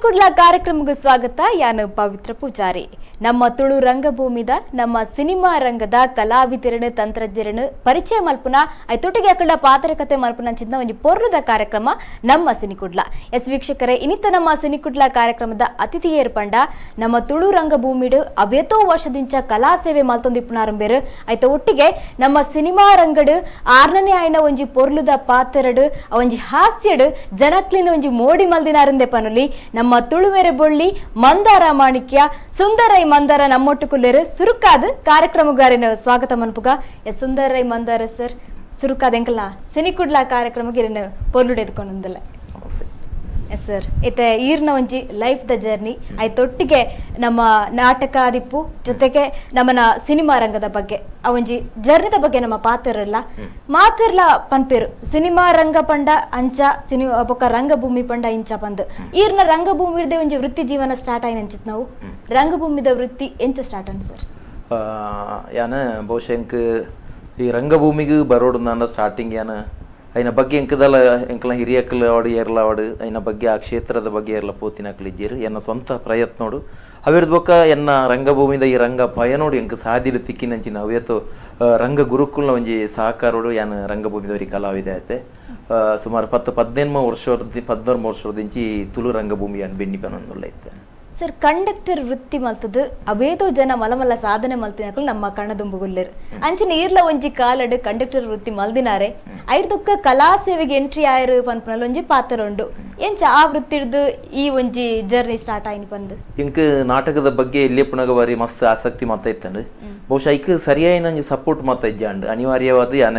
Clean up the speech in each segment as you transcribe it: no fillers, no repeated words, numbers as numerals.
Sinikudla ಕಾರ್ಯಕ್ರಮಕ್ಕೆ ಸ್ವಾಗತ. ಯಾನು ಪವಿತ್ರ ಪೂಜಾರಿ. ನಮ್ಮ ತುಳು ರಂಗಭೂಮಿದ, ನಮ್ಮ ಸಿನಿಮಾ ರಂಗದ ಕಲಾವಿದರನು, ತಂತ್ರಜ್ಞರನು ಪರಿಚಯ ಮಲ್ಪುನ, ಐತೊಟ್ಟಿಗೆ ಅಕಡ ಪಾತ್ರಕತೆ ಮಲ್ಪುನ ಚಿಂತ ಒಂಜಿ ಪೊರ್ಲುದ ಕಾರ್ಯಕ್ರಮ ನಮ್ಮ ಸಿನಿಕುಡ್ಲ. ಎಸ್ ವೀಕ್ಷಕರೇ, ಇನಿತ ನಮ್ಮ ಸಿನಿಕುಡ್ಲ ಕಾರ್ಯಕ್ರಮದ ಅತಿಥಿಯೇರ್ ಪಂಡ ನಮ್ಮ ತುಳು ರಂಗಭೂಮಿಡು ಅವೇತೋ ವರ್ಷದಿಂಚ ಕಲಾ ಸೇವೆ ಮಲ್ತೊಂದಿಪ್ಪುನಾರಂಬೇರು. ಐತ ಒಟ್ಟಿಗೆ ನಮ್ಮ ಸಿನಿಮಾ ರಂಗಡು ಆರ್ನನೇ ಆಯ್ನ ಒಂಜಿ ಪೊರ್ಲುದ ಪಾತ್ರಡು, ಒಂಜಿ ಹಾಸ್ಯಡು ಜನಕ್ಲಿನ ಒಂಜಿ ಮೋಡಿ ಮಲ್ದಿನಾರಂದೆ ಪನುಲಿ. ನಮ್ಮ ತುಳುವೆರೆ ಬೊಳ್ಳಿ ಮಂದಾರ ಮಾಣಿಕ್ಯ ಸುಂದರೈ ಮಂದಾರ ನಮ್ಮೊಟ್ಟು ಕುಲ್ಲೇರು. ಸುರುಕಾದ್ ಕಾರ್ಯಕ್ರಮಗಾರಿನ ಸ್ವಾಗತ ಮನ್ಪುಗ. ಎಸ್ ಸುಂದರೈ ಮಂದಾರ ಸರ್, ಸುರುಕಾದ ಎಂಕಲ್ನ ಸಿನಿಕುಡ್ಲ ಕಾರ್ಯಕ್ರಮಕ್ಕೆ ಇರನ್ನು ಪೊರ್ಲುಡೆ ಎದ್ಕೊಂಡೊಂದಲ್ಲ. ನಮಸ್ತೆ. ಎಸ್ ಸರ್, ಇತ್ತೆ ಈರ್ನ ಒಂಜಿ life the journey, ಐತೊಟ್ಟಿಗೆ ನಮ್ಮ ನಾಟಕ ಆದಿಪ್ಪು, ಜೊತೆಗೆ ನಮ್ಮನ ಸಿನಿಮಾ ರಂಗದ ಬಗ್ಗೆ, ಆ ಒಂಜಿ ಜರ್ನಿದ ಬಗ್ಗೆ ನಮ್ಮ ಪಾತ್ರಲ್ಲ ಮಾತಿರ್ಲ ಪನ್ಪೇರು. ಸಿನಿಮಾ ರಂಗ ಪಂಡ ಅಂಚ, ಸಿನಿಮಾ ಬೊಕ್ಕ ರಂಗಭೂಮಿ ಪಂಡ ಇಂಚ ಪಂದ್. ಈರ್ನ ರಂಗಭೂಮಿ ಒಂಜಿ ವೃತ್ತಿ ಜೀವನ ಸ್ಟಾರ್ಟ್ ಆಯ್ನ ಅಂಚಿತ್ ನಾವು. ರಂಗಭೂಮಿದ ವೃತ್ತಿ ಎಂಚ ಸ್ಟಾರ್ಟ್ ಅನ್ ಸರ್? ಯಾನ ಬಹುಶಃ ಎಂಕ್ ಈ ರಂಗಭೂಮಿಗೆ ಬರೋಡು ನನ್ನ ಸ್ಟಾರ್ಟಿಂಗ್ ಯಾನ ಐನ ಬಗ್ಗೆ ಎಂಕದಲ್ಲ, ಎಂಕಲ ಹಿರಿಯಕ್ಲು ಅವಾಡು, ಏರ್ಲ ಅವಾಡು, ಐನ ಬಗ್ಗೆ, ಆ ಕ್ಷೇತ್ರದ ಬಗ್ಗೆ ಏರ್ಲ ಪೋತಿನಕ್ಲು ಇಜ್ಜೇರು. ಎನ್ನ ಸ್ವಂತ ಪ್ರಯತ್ನೋಡು ಅವಿರ್ದ ಬೊಕ್ಕ ಎನ್ನ ರಂಗಭೂಮಿದ ಈ ರಂಗ ಪಯನೋಡು ಎಂಕ್ ಸಾದಿಡು ತಿಕ್ಕಿನಂಚಿನ ಅವೇತೋ ರಂಗ ಗುರುಕುಲ್ನ ಒಂಜಿ ಸಹಕಾರೋಡು ಯಾನ ರಂಗಭೂಮಿದವರಿ ಕಲಾವಿದೆ ಆಯ್ತೆ. ಸುಮಾರು 10 15 ವರ್ಷದ, 16 ವರ್ಷದಿಂಚಿ ತುಳು ರಂಗಭೂಮಿ ಯಾನ್ ಬೆನ್ನಿ ಪನೊಂದುಲ್ಲ ಇತ್ತೆ. ಸರ್, ಕಂಡಕ್ಟರ್ ವೃತ್ತಿ ಮಲ್ತದು ಅವೇತೋ ಜನ ಮಲಮಲ್ಲ ಸಾಧನೆ ಮಲ್ತಿನಕಲು ನಮ್ಮ ಕಣ್ಣದುಂಬುಗುಲ್ಲೆರ್. ಅಂಚಿನ ಈರ್ಲ ಒಂಜಿ ಕಾಲಡ್ ಕಂಡಕ್ಟರ್ ವೃತ್ತಿ ಮಲ್ದಿನಾರೆ. ಐರ್ದೊಕ್ಕ ಕಲಾ ಸೇವೆಗೆ ಎಂಟ್ರಿ ಆಯರು ಪನ್ಪುನಲ್ಲ ಒಂಜಿ ಪಾತ್ರ ಉಂಡು. ಎಂಚ ಆ ವೃತ್ತಿರ್ದು ಈ ಒಂಜಿ ಜರ್ನಿ ಸ್ಟಾರ್ಟ್ ಆಯ್ನಿ ಪಂದ್? ಇಂಕ್ ನಾಟಕದ ಬಗ್ಗೆ ಎಲ್ಲಿಯಪ್ಪನಾಗ ಬಾರಿ ಮಸ್ತ್ ಆಸಕ್ತಿ ಮಾತ ಇತ್ತಂಡು. ಬಹುಶಃ ಐಕ್ ಸರಿಯಾಯಿನ ಒಂಜಿ ಸಪೋರ್ಟ್ ಮಾತ ಇಜ್ಜಾಂಡ್. ಅನಿವಾರ್ಯವಾದ ಯಾನ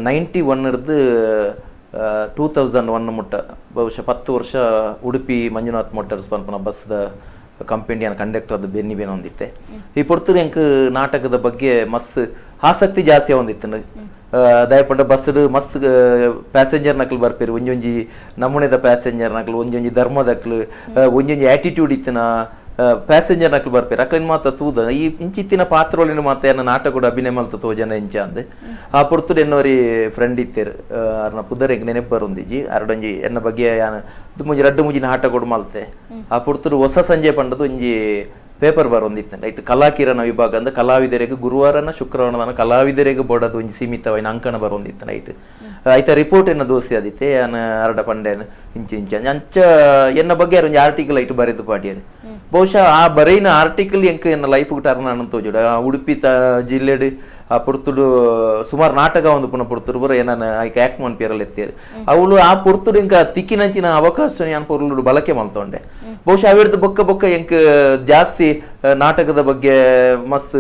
91 ಹಿಡ್ದು 2001 ಮುಟ್ಟ, ಬಹುಶಃ 10 ವರ್ಷ ಉಡುಪಿ ಮಂಜುನಾಥ್ ಮೋಟರ್ಸ್ ಪನ್ಪುನ ಬಸ್ದ ಕಂಪನಿ ಯಾನ್ ಕಂಡಕ್ಟರ್ ಅದು ಬೆನ್ನಿ ಬೇನೊಂದಿತ್ತೆ. ಈ ಪೊರ್ತುಡು ಎಂಕ್ ನಾಟಕದ ಬಗ್ಗೆ ಮಸ್ತ್ ಆಸಕ್ತಿ ಜಾಸ್ತಿ ಒಂದಿತ್ತು. ದಯಪಂಡ ಬಸ್ ಮಸ್ತ್ ಪ್ಯಾಸೆಂಜರ್ ನಕಲು ಬರ್ಪೇರು. ಒಂಜೊಂಜಿ ನಮೂನೆದ ಪ್ಯಾಸೆಂಜರ್ ನಕಲು, ಒಂಜೊಂಜಿ ಧರ್ಮದಕ್ಲು, ಒಂಜೊಂಜಿ ಆಟಿಟ್ಯೂಡ್ ಇತ್ತಿನ ಪ್ಯಾಸೆಂಜರ್ ನಕಲು ಬರ್ಪೇರು. ಅಕ್ಲಿನ ಮಾತ ತೂದ ಈ ಇಂಚಿತ್ತಿನ ಪಾತ್ರೊಲಿನ ಮಾತ ಎನ್ನ ನಾಟಕ ಕೂಡ ಅಭಿನಯ ಮಲ್ತ ತೋಜನ ಇಂಚ ಅಂದ್. ಆ ಪೊರ್ತುಡು ಎನ್ನೋರಿ ಫ್ರೆಂಡ್ ಇತ್ತೇರು, ಅರ್ನ ಪುದರ್ ಎಂಕ್ ನೆನಪು ಬರೊಂದಿಜ್ಜಿ. ಅರಡೊಂಜಿ ಎನ್ನ ಬಗ್ಗೆ ಯಾನ್ ಮುಂಜಿ ರಡ್ಡು ಮುಂಜಿ ನಾಟಕ ಕೂಡ ಮಲ್ತೆ. ಆ ಪೊರ್ತುಡು ಹೊಸ ಸಂಜೆ ಪಂಡದು ಒಂಜಿ ಪೇಪರ್ ಬರೊಂದಿತ್ತು. ಐಟ್ ಕಲಾಕಿರಣ ವಿಭಾಗ ಅಂದ್ರೆ ಕಲಾವಿದರಿಗೆ ಗುರುವಾರನ ಶುಕ್ರವಾರನ ಕಲಾವಿದರಿಗೆ ಬೋಡದು ಒಂಜಿ ಸೀಮಿತವಾಯಿನ ಅಂಕಣ ಬರೊಂದಿತ್ತು. ಐಟ್ ಐತ ರಿಪೋರ್ಟ್ ಎನ್ನ ದೋಸೆ ಆದಿತ್ತೆ. ಯಾನ್ ಅರಡ ಪಂಡೇನು, ಇಂಚ ಇಂಚ ಅಂಚ ಎನ್ನ ಬಗ್ಗೆ ಒಂಜಿ ಆರ್ಟಿಕಲ್ ಐಟ್ ಬರೆದು ಪಾಡಿಯರು. ಬಹುಶಃ ಆ ಬರೆಯಿನ ಆರ್ಟಿಕಲ್ ಎಂಕ್ ಎನ್ನ ಲೈಫ್ ಟರ್ನ್ ಅನ್ನ ತೋಜುಡು. ಆ ಉಡುಪಿ ತ ಜಿಲ್ಲೆಡ್ ಆ ಪೊರ್ತುಡು ಸುಮಾರು ನಾಟಕ ಒಂದು ಪುನಃ ಪೊರ್ತುಡು ಬರ ಏನಾನ ಐಕ್ ಆಕ್ಟ್ ಮನ್ಪಿಯರಲ್ಲಿ ಎತ್ತೇರು ಅವಳು. ಆ ಪೊರ್ತುಡು ಇಂಕ ತಿಕ್ಕಿನಂಚಿನ ಅವಕಾಶ ಯಾನ್ ಪೊರ್ಲುಡು ಬಳಕೆ ಮಲ್ತೊಂಡೆ. ಬಹುಶಃ ಅವಿರ್ದು ಬೊಕ್ಕ ಬೊಕ್ಕ ಎಂಕ್ ಜಾಸ್ತಿ ನಾಟಕದ ಬಗ್ಗೆ ಮಸ್ತ್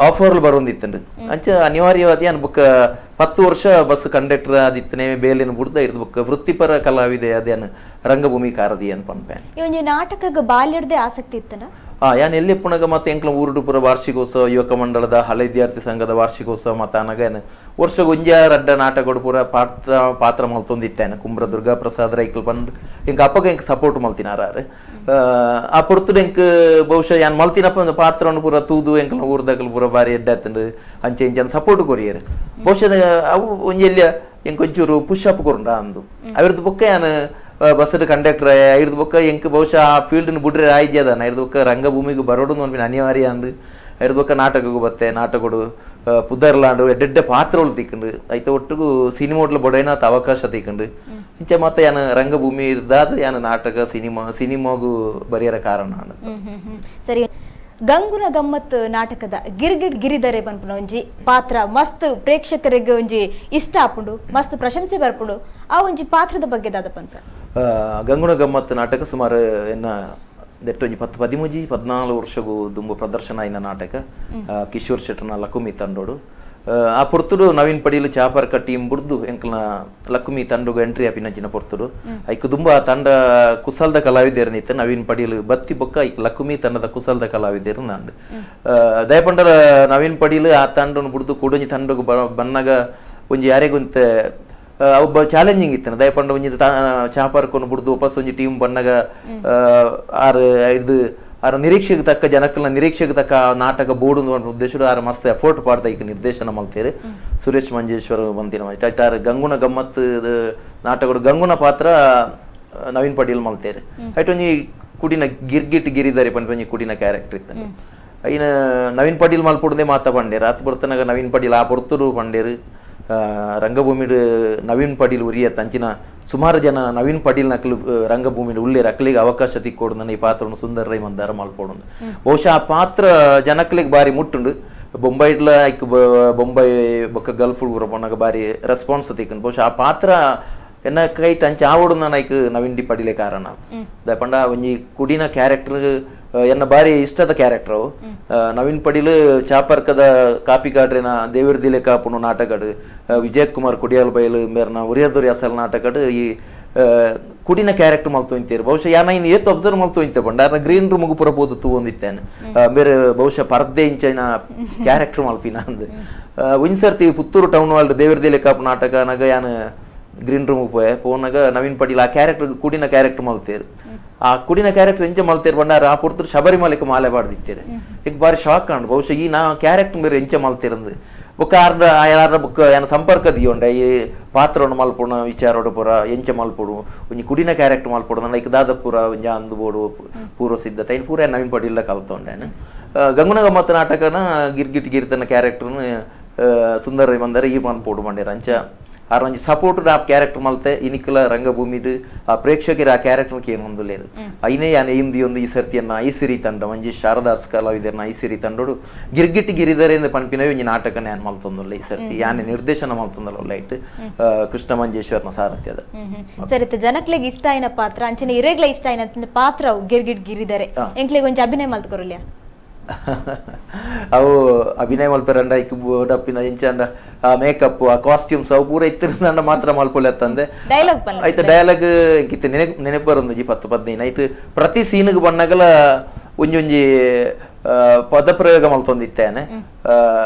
ಆಫರ್ ಬರೊಂದಿತ್ತಂಡು. ಅಂಚ ಅನಿವಾರ್ಯವಾದ ಯಾನ್ ಬೊಕ್ಕ 10 ವರ್ಷ ಬಸ್ ಕಂಡಕ್ಟರ್ ಆದಿತ್ತನೆ ಬೇಲೆನ ಬುಡ್ದ ಇರ್ದು ಬೊಕ್ಕ ವೃತ್ತಿಪರ ಕಲಾವಿದೆ ಅದೇನು ರಂಗಭೂಮಿ ಕಾರದಿ ಅಂತ ಪನ್ಪೆ. ಈ ಒಂಜಿ ನಾಟಕಗ್ ಬಾಲ್ಯಡ್ದೆ ಆಸಕ್ತಿ ಇತ್ತನ? ಆ ಯಾನ್ ಎಲ್ಲಿ ಪುನಗ ಮತ್ತೆ ಎಂಕ್ಲ ಊರುಡು ಪುರ ವಾರ್ಷಿಕೋತ್ಸವ, ಯುವಕ ಮಂಡಲದ, ಹಳೆ ವಿದ್ಯಾರ್ಥಿ ಸಂಘದ ವಾರ್ಷಿಕೋತ್ಸವ ಮತ್ತೆ ಅನಗ ಏನ್ ವರ್ಷ ಒಂಜ ರಡ್ಡ ನಾಟಕಡು ಪೂರ ಪಾತ್ರ ಪಾತ್ರ ಮಲ್ತೊಂದಿತ್ತೇನೆ. ಕುಂಬ್ರ ದುರ್ಗಾ ಪ್ರಸಾದ್ ರೈಕಲ್ ಪಂಡ್ ಎಂಕ್ ಅಪ್ಪಗ ಎಂಕ್ ಸಪೋರ್ಟ್ ಮಲ್ತಿನಾರ. ಆ ಪೊರ್ತುಡು ಎಂಕ್ ಬಹುಶಃ ಯಾನ್ ಮಲ್ತಿನಪ್ಪ ಒಂದು ಪಾತ್ರವನ್ನು ಪೂರ ತೂದು ಎಂಕ್ಲ ಊರ್ದಕಲ್ ಪೂರ ಬಾರಿ ಎಡ್ಡೆ ಅಂಚೆ ಇಂಚ ಸಪೋರ್ಟ್ ಕೊರಿಯರ್. ಬಹುಶಃ ಅವು ಒಂಜಿ ಎಲ್ಲಿಯ ಎಂಕ್ ಒಂಚೂರು ಪುಷ್ ಅಪ್ ಕೊರುಂಡ ಅಂದು. ಅವಿರ್ದು ಬೊಕ್ಕ ಯಾನ್ ಬಸ್ಸದ ಕಂಡಕ್ಟರ್ ಐರ್ದು ಬೊಕ್ಕ ಎಂಕ್ ಬಹುಶಃ ಆ ಫೀಲ್ಡ್ ಬುಡ್ರೆ ಆಯ್ಜದಾನ. ಐರ್ದು ಬೊಕ್ಕ ರಂಗಭೂಮಿಗೆ ಬರೋಡು ಅನ್ಪಿನ ಅನಿವಾರ್ಯ ಅಂದು. ಐರ್ದು ಬೊಕ್ಕ ನಾಟಕಗೂ ಬತ್ತೆ, ನಾಟಕಡು ಪುದರ್ಲಾಂಡು, ಎಡ್ಡೆಡ್ಡೆ ಪಾತ್ರಗಳು ತಿಕ್ಕಂಡು, ಐತ ಒಟ್ಟಿಗೂ ಸಿನಿಮೋಡ್ಲ ಬೊಡೈನಾಥ ಅವಕಾಶ ತಿಕ್ಕಂಡು. ಇಂಚ ಮತ್ತೆ ಯಾನ ರಂಗಭೂಮಿ ಇರ್ದಾದ ಯಾನ ನಾಟಕ, ಸಿನಿಮಾ, ಸಿನಿಮಾಗೂ ಬರೆಯರ ಕಾರಣ ಅಂದು. ಹ್ಮ್ ಹ್ಮ್ ಹ್ಮ್. ಸರಿ, ಗಂಗುನ ಗಮ್ಮತ್ ನಾಟಕದ ಗಿರ್ಗಿಟ್ ಗಿರಿದರೆ ಪನ್ಪುನ ಒಂಜಿ ಪಾತ್ರ ಮಸ್ತ್ ಪ್ರೇಕ್ಷಕರಿಗೆ ಒಂಜಿ ಇಷ್ಟ ಆಪುಂಡು, ಮಸ್ತ್ ಪ್ರಶಂಸೆ ಬರ್ಪುಂಡು. ಆ ಒಂಜಿ ಪಾತ್ರದ ಬಗ್ಗೆ ದಾದ ಪಂತ? ಗಂಗುನ ಗಮ್ಮತ್ ನಾಟಕ ಸುಮಾರು ಎನ್ನ ದೆಟ್ಟೊಂಜಿ 10 13 14 ವರ್ಷಗೂ ದುಂಬು ಪ್ರದರ್ಶನ ಆಯಿನ ನಾಟಕ, ಕಿಶೋರ್ ಶೆಟ್ಟರ್ನ ಲಕುಮಿ ತಂಡೋಡು. ಆ ಪೊರ್ತುಡು ನವೀನ್ ಪಡೀಲು ಚಾಪರ್ಕ ಟೀಮ್ ಬುಡ್ದು ಎಂಕ್ಲನ ಲಕುಮಿ ತಂಡಗು ಎಂಟ್ರಿ ಆಪಿನಂಚಿನ ಪೊರ್ತುಡು ಐಕ್ ದುಂಬ ಆ ತಂಡ ಕುಸಲ್ದ ಕಲಾವಿದೆರ್ನಿತ್ತ. ನವೀನ್ ಪಡೀಲು ಬತ್ತಿ ಬೊಕ್ಕ ಐಕ್ ಲಕುಮಿ ತಂಡದ ಕುಸಲ್ದ ಕಲಾವಿದೆರ್ ನಂಡು. ದಯಪಂಡರ ನವೀನ್ ಪಡೀಲು ಆ ತಂಡನು ಬುಡ್ದು ಕುಡೊಂಜಿ ತಂಡಗು ಬನ್ನಗ ಒಂಜಿ ಯಾರೆಗುಂತೆ ಒಬ್ಬ ಚಾಲೆಂಜಿಂಗ್ ಇತ್ತು. ದಯಪಂಡ ಒಂಜಿ ಚಾಪರ್ಕೊಂಡು ಬುಡ್ದು ವಾಪಸ್ ಒಂಜಿ ಟೀಮ್ ಬನ್ನಗ ಆರ್ ಇದು ಆರ ನಿರೀಕ್ಷೆಗೆ ತಕ್ಕ, ಜನಕ್ಕಲ್ನ ನಿರೀಕ್ಷೆಗೆ ತಕ್ಕ ನಾಟಕ ಬೋಡು ಉದ್ದೇಶ ಆರ ಮಸ್ತ್ ಎಫೋರ್ಟ್ ಪಾಡ್ದ ಐಕ್ ನಿರ್ದೇಶನ ಮಲ್ತೇರು ಸುರೇಶ್ ಮಂಜೇಶ್ವರ ಬಂದಿನ. ಆರ್ ಗಂಗುನ ಗಮ್ಮತ್ ನಾಟಕಡು ಗಂಗುನ ಪಾತ್ರ. Naveen Patil ಮಲ್ತೇರು. ಐಟ್ ಒಂಜಿ ಕುಡಿನ ಗಿರ್ಗಿಟ್ ಗಿರಿದಾರಿ ಪನ್ಪಿ ಒಂಜಿ ಕುಡಿನ ಕ್ಯಾರೆಕ್ಟರ್ ಇತ್ತು. ಐನ ನವೀನ್ ಪಟೀಲ್ ಮಲ್ಪುಡುಂದೇ ಮಾತ ಪಂಡೇರು. ಆತ್ ಪೊರ್ತುನಗ ನವೀನ್ ಪಟೀಲ್ ಆ ಪೊರ್ತುಡು ಪಂಡೇರು, ರಂಗಭೂಮಿಡ್ ನವೀನ್ ಪಟೀಲ್ ಉರಿಯ ತಂಚಿನ ಸುಮಾರು ಜನ ನವೀನ್ ಪಟೀಲ್ ನಕಲು ರಂಗಭೂಮಿಡ್ ಉಳ್ಳೇರು, ಅಕ್ಲಿಗೆ ಅವಕಾಶ ತಿಕ್ಕೊಡು ಈ ಪಾತ್ರವನ್ನು ಸುಂದರ ರೈ ಮಂದಾರ ಮಲ್ಪೊಡು. ಬಹುಶಃ ಆ ಪಾತ್ರ ಜನಕ್ಲಿಗೆ ಬಾರಿ ಮುಟ್ಟುಂಡು. ಬೊಂಬೈಡ್ಲ ಐಕ್ ಬೊಂಬೈ ಬೊಕ್ಕ ಗಲ್ಫ್ ಪೋನಾಗ ಬಾರಿ ರೆಸ್ಪಾನ್ಸ್ ತಿಕ್ಕುಂಡು. ಬಹುಶಃ ಆ ಪಾತ್ರ ಎನ್ನ ಕೈಟ್ ಅಂಚ ಆವೊಡು ಐಕ್ ನವೀನ್ ಡಿ ಪಡಿಲೆ ಕಾರಣ. ಪಂಡ ಒಂಜಿ ಕುಡಿನ ಕ್ಯಾರೆಕ್ಟರ್ ಎನ್ನ ಬಾರಿ ಇಷ್ಟದ ಕ್ಯಾರೆಕ್ಟರ್ ಅವು. ನವೀನ್ ಪಡೀಲ್ ಚಾಪರ್ಕದ ಕಾಪಿ ಕಾಡ್ರಿನ ದೇವಿರ್ ದಿಲೆ ಕಾಪುನು ನಾಟಕಡ್, ವಿಜಯ್ ಕುಮಾರ್ ಕುಡಿಯಾಲ್ ಬೈಲ್ ಮೇರ್ನ ಉರಿಯದುರಿ ಅಸಲ್ ನಾಟಕಡ್ ಈ ಕುಡಿನ ಕ್ಯಾರೆಕ್ಟರ್ ಮಲ್ತೊಂತೇರು. ಬಹುಶಃ ಯಾನ ಇನ್ನು ಏತ್ ಅಬ್ಸರ್ವ್ ಮಲ್ತೊಂತೆ ಪಂಡ ಅರ್ನ ಗ್ರೀನ್ ರೂಮ್ ಪೂರ ಪೋದು ತೂವೊಂದಿತ್ತೇನೆ. ಬೇರೆ ಬಹುಶಃ ಪರ್ದೆ ಇಂಚಿನ ಕ್ಯಾರೆಕ್ಟರ್ ಮಲ್ಪಿನ ಅಂದ್. ಒಂಜಿ ಸರ್ತಿ ಪುತ್ತೂರು ಟೌನ್ ಹಾಲ್ ದೇವಿರ್ ದಿಲೆ ಕಾಪು ನಾಟಕ ನಗ ಯಾನ್ ಗ್ರೀನ್ ರೂಮ್ ಪೋಯೆ. ಪೋನಾಗ ನವೀನ್ ಪಟೀಲ್ ಆ ಕ್ಯಾರೆಕ್ಟರ್ ಕುಡಿನ ಕ್ಯಾರೆಕ್ಟರ್ ಮಲ್ತೇರು. ಆ ಕುಡಿನ ಕ್ಯಾರೆಕ್ಟರ್ ಎಂಚ ಮಲ್ತೇರು ಪಂಡ ಆ ಪೊರ್ತುಡು ಶಬರಿಮಲೆಕ್ ಮಾಲೆ ಪಾಡ್ದಿತ್ತೇರು. ಈಗ ಬಾರಿ ಶಾಕ್ ಆಂಡ್. ಬಹುಶಃ ಈ ನಾ ಕ್ಯಾರೆಕ್ಟರ್ ಬೇರೆ ಎಂಚ ಮಲ್ತಿರಂದು ಬೊಕ್ಕ ಆರ್ದ ಯಾರ ಬೊಕ್ಕ ಯಾನ ಸಂಪರ್ಕ ದಿಯೋಂಡ ಈ ಪಾತ್ರವನ್ನು ಮಲ್ಪುಣ ವಿಚಾರೋಡು ಪೂರ ಎಂಚ ಮಲ್ಪೊಡು, ಒಂಜಿ ಕುಡಿನ ಕ್ಯಾರೆಕ್ಟರ್ ಮಲ್ಪೊಡು ನನ್ನ ಐಕ್ ದಾದ ಪೂರ ಒಂಜಿ ಅಂದು ಬೋಡು ಪೂರ್ವ ಸಿದ್ಧತೆ ಐನ್ ಪೂರ ನವೀನ್ ಪಟೀಲ್ ಕಲ್ತೊಂಡೇನು. ಗಂಗುನ ಗಮ್ಮತ್ ನಾಟಕನ ಗಿರ್ಗಿಟ್ ಗಿರ್ತನ ಕ್ಯಾರೆಕ್ಟರ್ನ ಸುಂದರ ಮಂದರೆ ಈ ಮನ್ಪೊಡು ಮಂಡೇರು. ಅಂಚ ಆರ್ ಒಂಜಿ ಸಪೋರ್ಟ್ ಆ ಕ್ಯಾರೆಕ್ಟರ್ ಮಲ್ತೆ ಇನಿಕಲ ರಂಗಭೂಮಿಡ್ ಆ ಪ್ರೇಕ್ಷಕರ ಆ ಕ್ಯಾರೆಕ್ಟರ್ ಕೇನೊಂದುಲ್ಲೇರು. ಐನೇ ಯಾನ್ ಇಂದಿ ಒಂದು ಈ ಸರ್ತಿಯನ್ನ ಐಸಿರಿ ತಂಡ ಒಂಜಿ ಶಾರದಾಸ್ ಕಲಾವಿದರ್ನ ಐಸಿರಿ ತಂಡೋಡು ಗಿರ್ಗಿಟ್ ಗಿರಿದರೆ ಪನ್ಪಿನವೆ ಒಂಜಿ ನಾಟಕ ಯಾನ್ ಮಲ್ತೊಂದುಲ್ಲ ಈ ಸರ್ತಿ. ಯಾನೆ ನಿರ್ದೇಶನ ಮಲ್ತೊಂದುಲ್ಲ ಲೈಟ್ ಕೃಷ್ಣ ಮಂಜೇಶ್ವರನ ಸಾರಥ್ಯದ. ಸರಿ, ಜನಕ್ಲೆಗ್ ಇಷ್ಟ ಆಯ್ನ ಪಾತ್ರ ಅಂಚನೆ ಇರೆಗ್ಲ ಇಷ್ಟ ಆಯ್ನ ಪಾತ್ರ ಗಿರ್ಗಿಟ್ ಗಿರಿದರೆ ಎಂಕ್ಲೆಗ್ ಒಂಜಿ ಅಭಿನಯ ಮಲ್ತಕೊರುಲ್ಯ? ಅವು ಅಭಿನಯ ಮಲ್ಪೆರಂಡ ಐಕ್ ಡಪ್ಪಿನ ಎಂಚಂಡ ಆ ಮೇಕಪ್ ಆ ಕಾಸ್ಟ್ಯೂಮ್ಸ್ ಅವು ಪೂರ ಇತ್ತಿರಂಡ ಮಾತ್ರ ಮಲ್ಪೊಲೆತ್ತಂದೆ. ಡೈಲಾಗ್ ಐತ ಡೈಲಾಗ್ ಇಂಕಿತ್ತ ನೆನಪು ಬರೊಂದು 10-15 ಐಟ್ ಪ್ರತಿ ಸೀನ್ಗ್ ಬಣ್ಣಗಲ ಒಂಜೊಂಜಿ ಪದ ಪ್ರಯೋಗ ಮಲ್ತೊಂದಿತ್ತೇನೆ.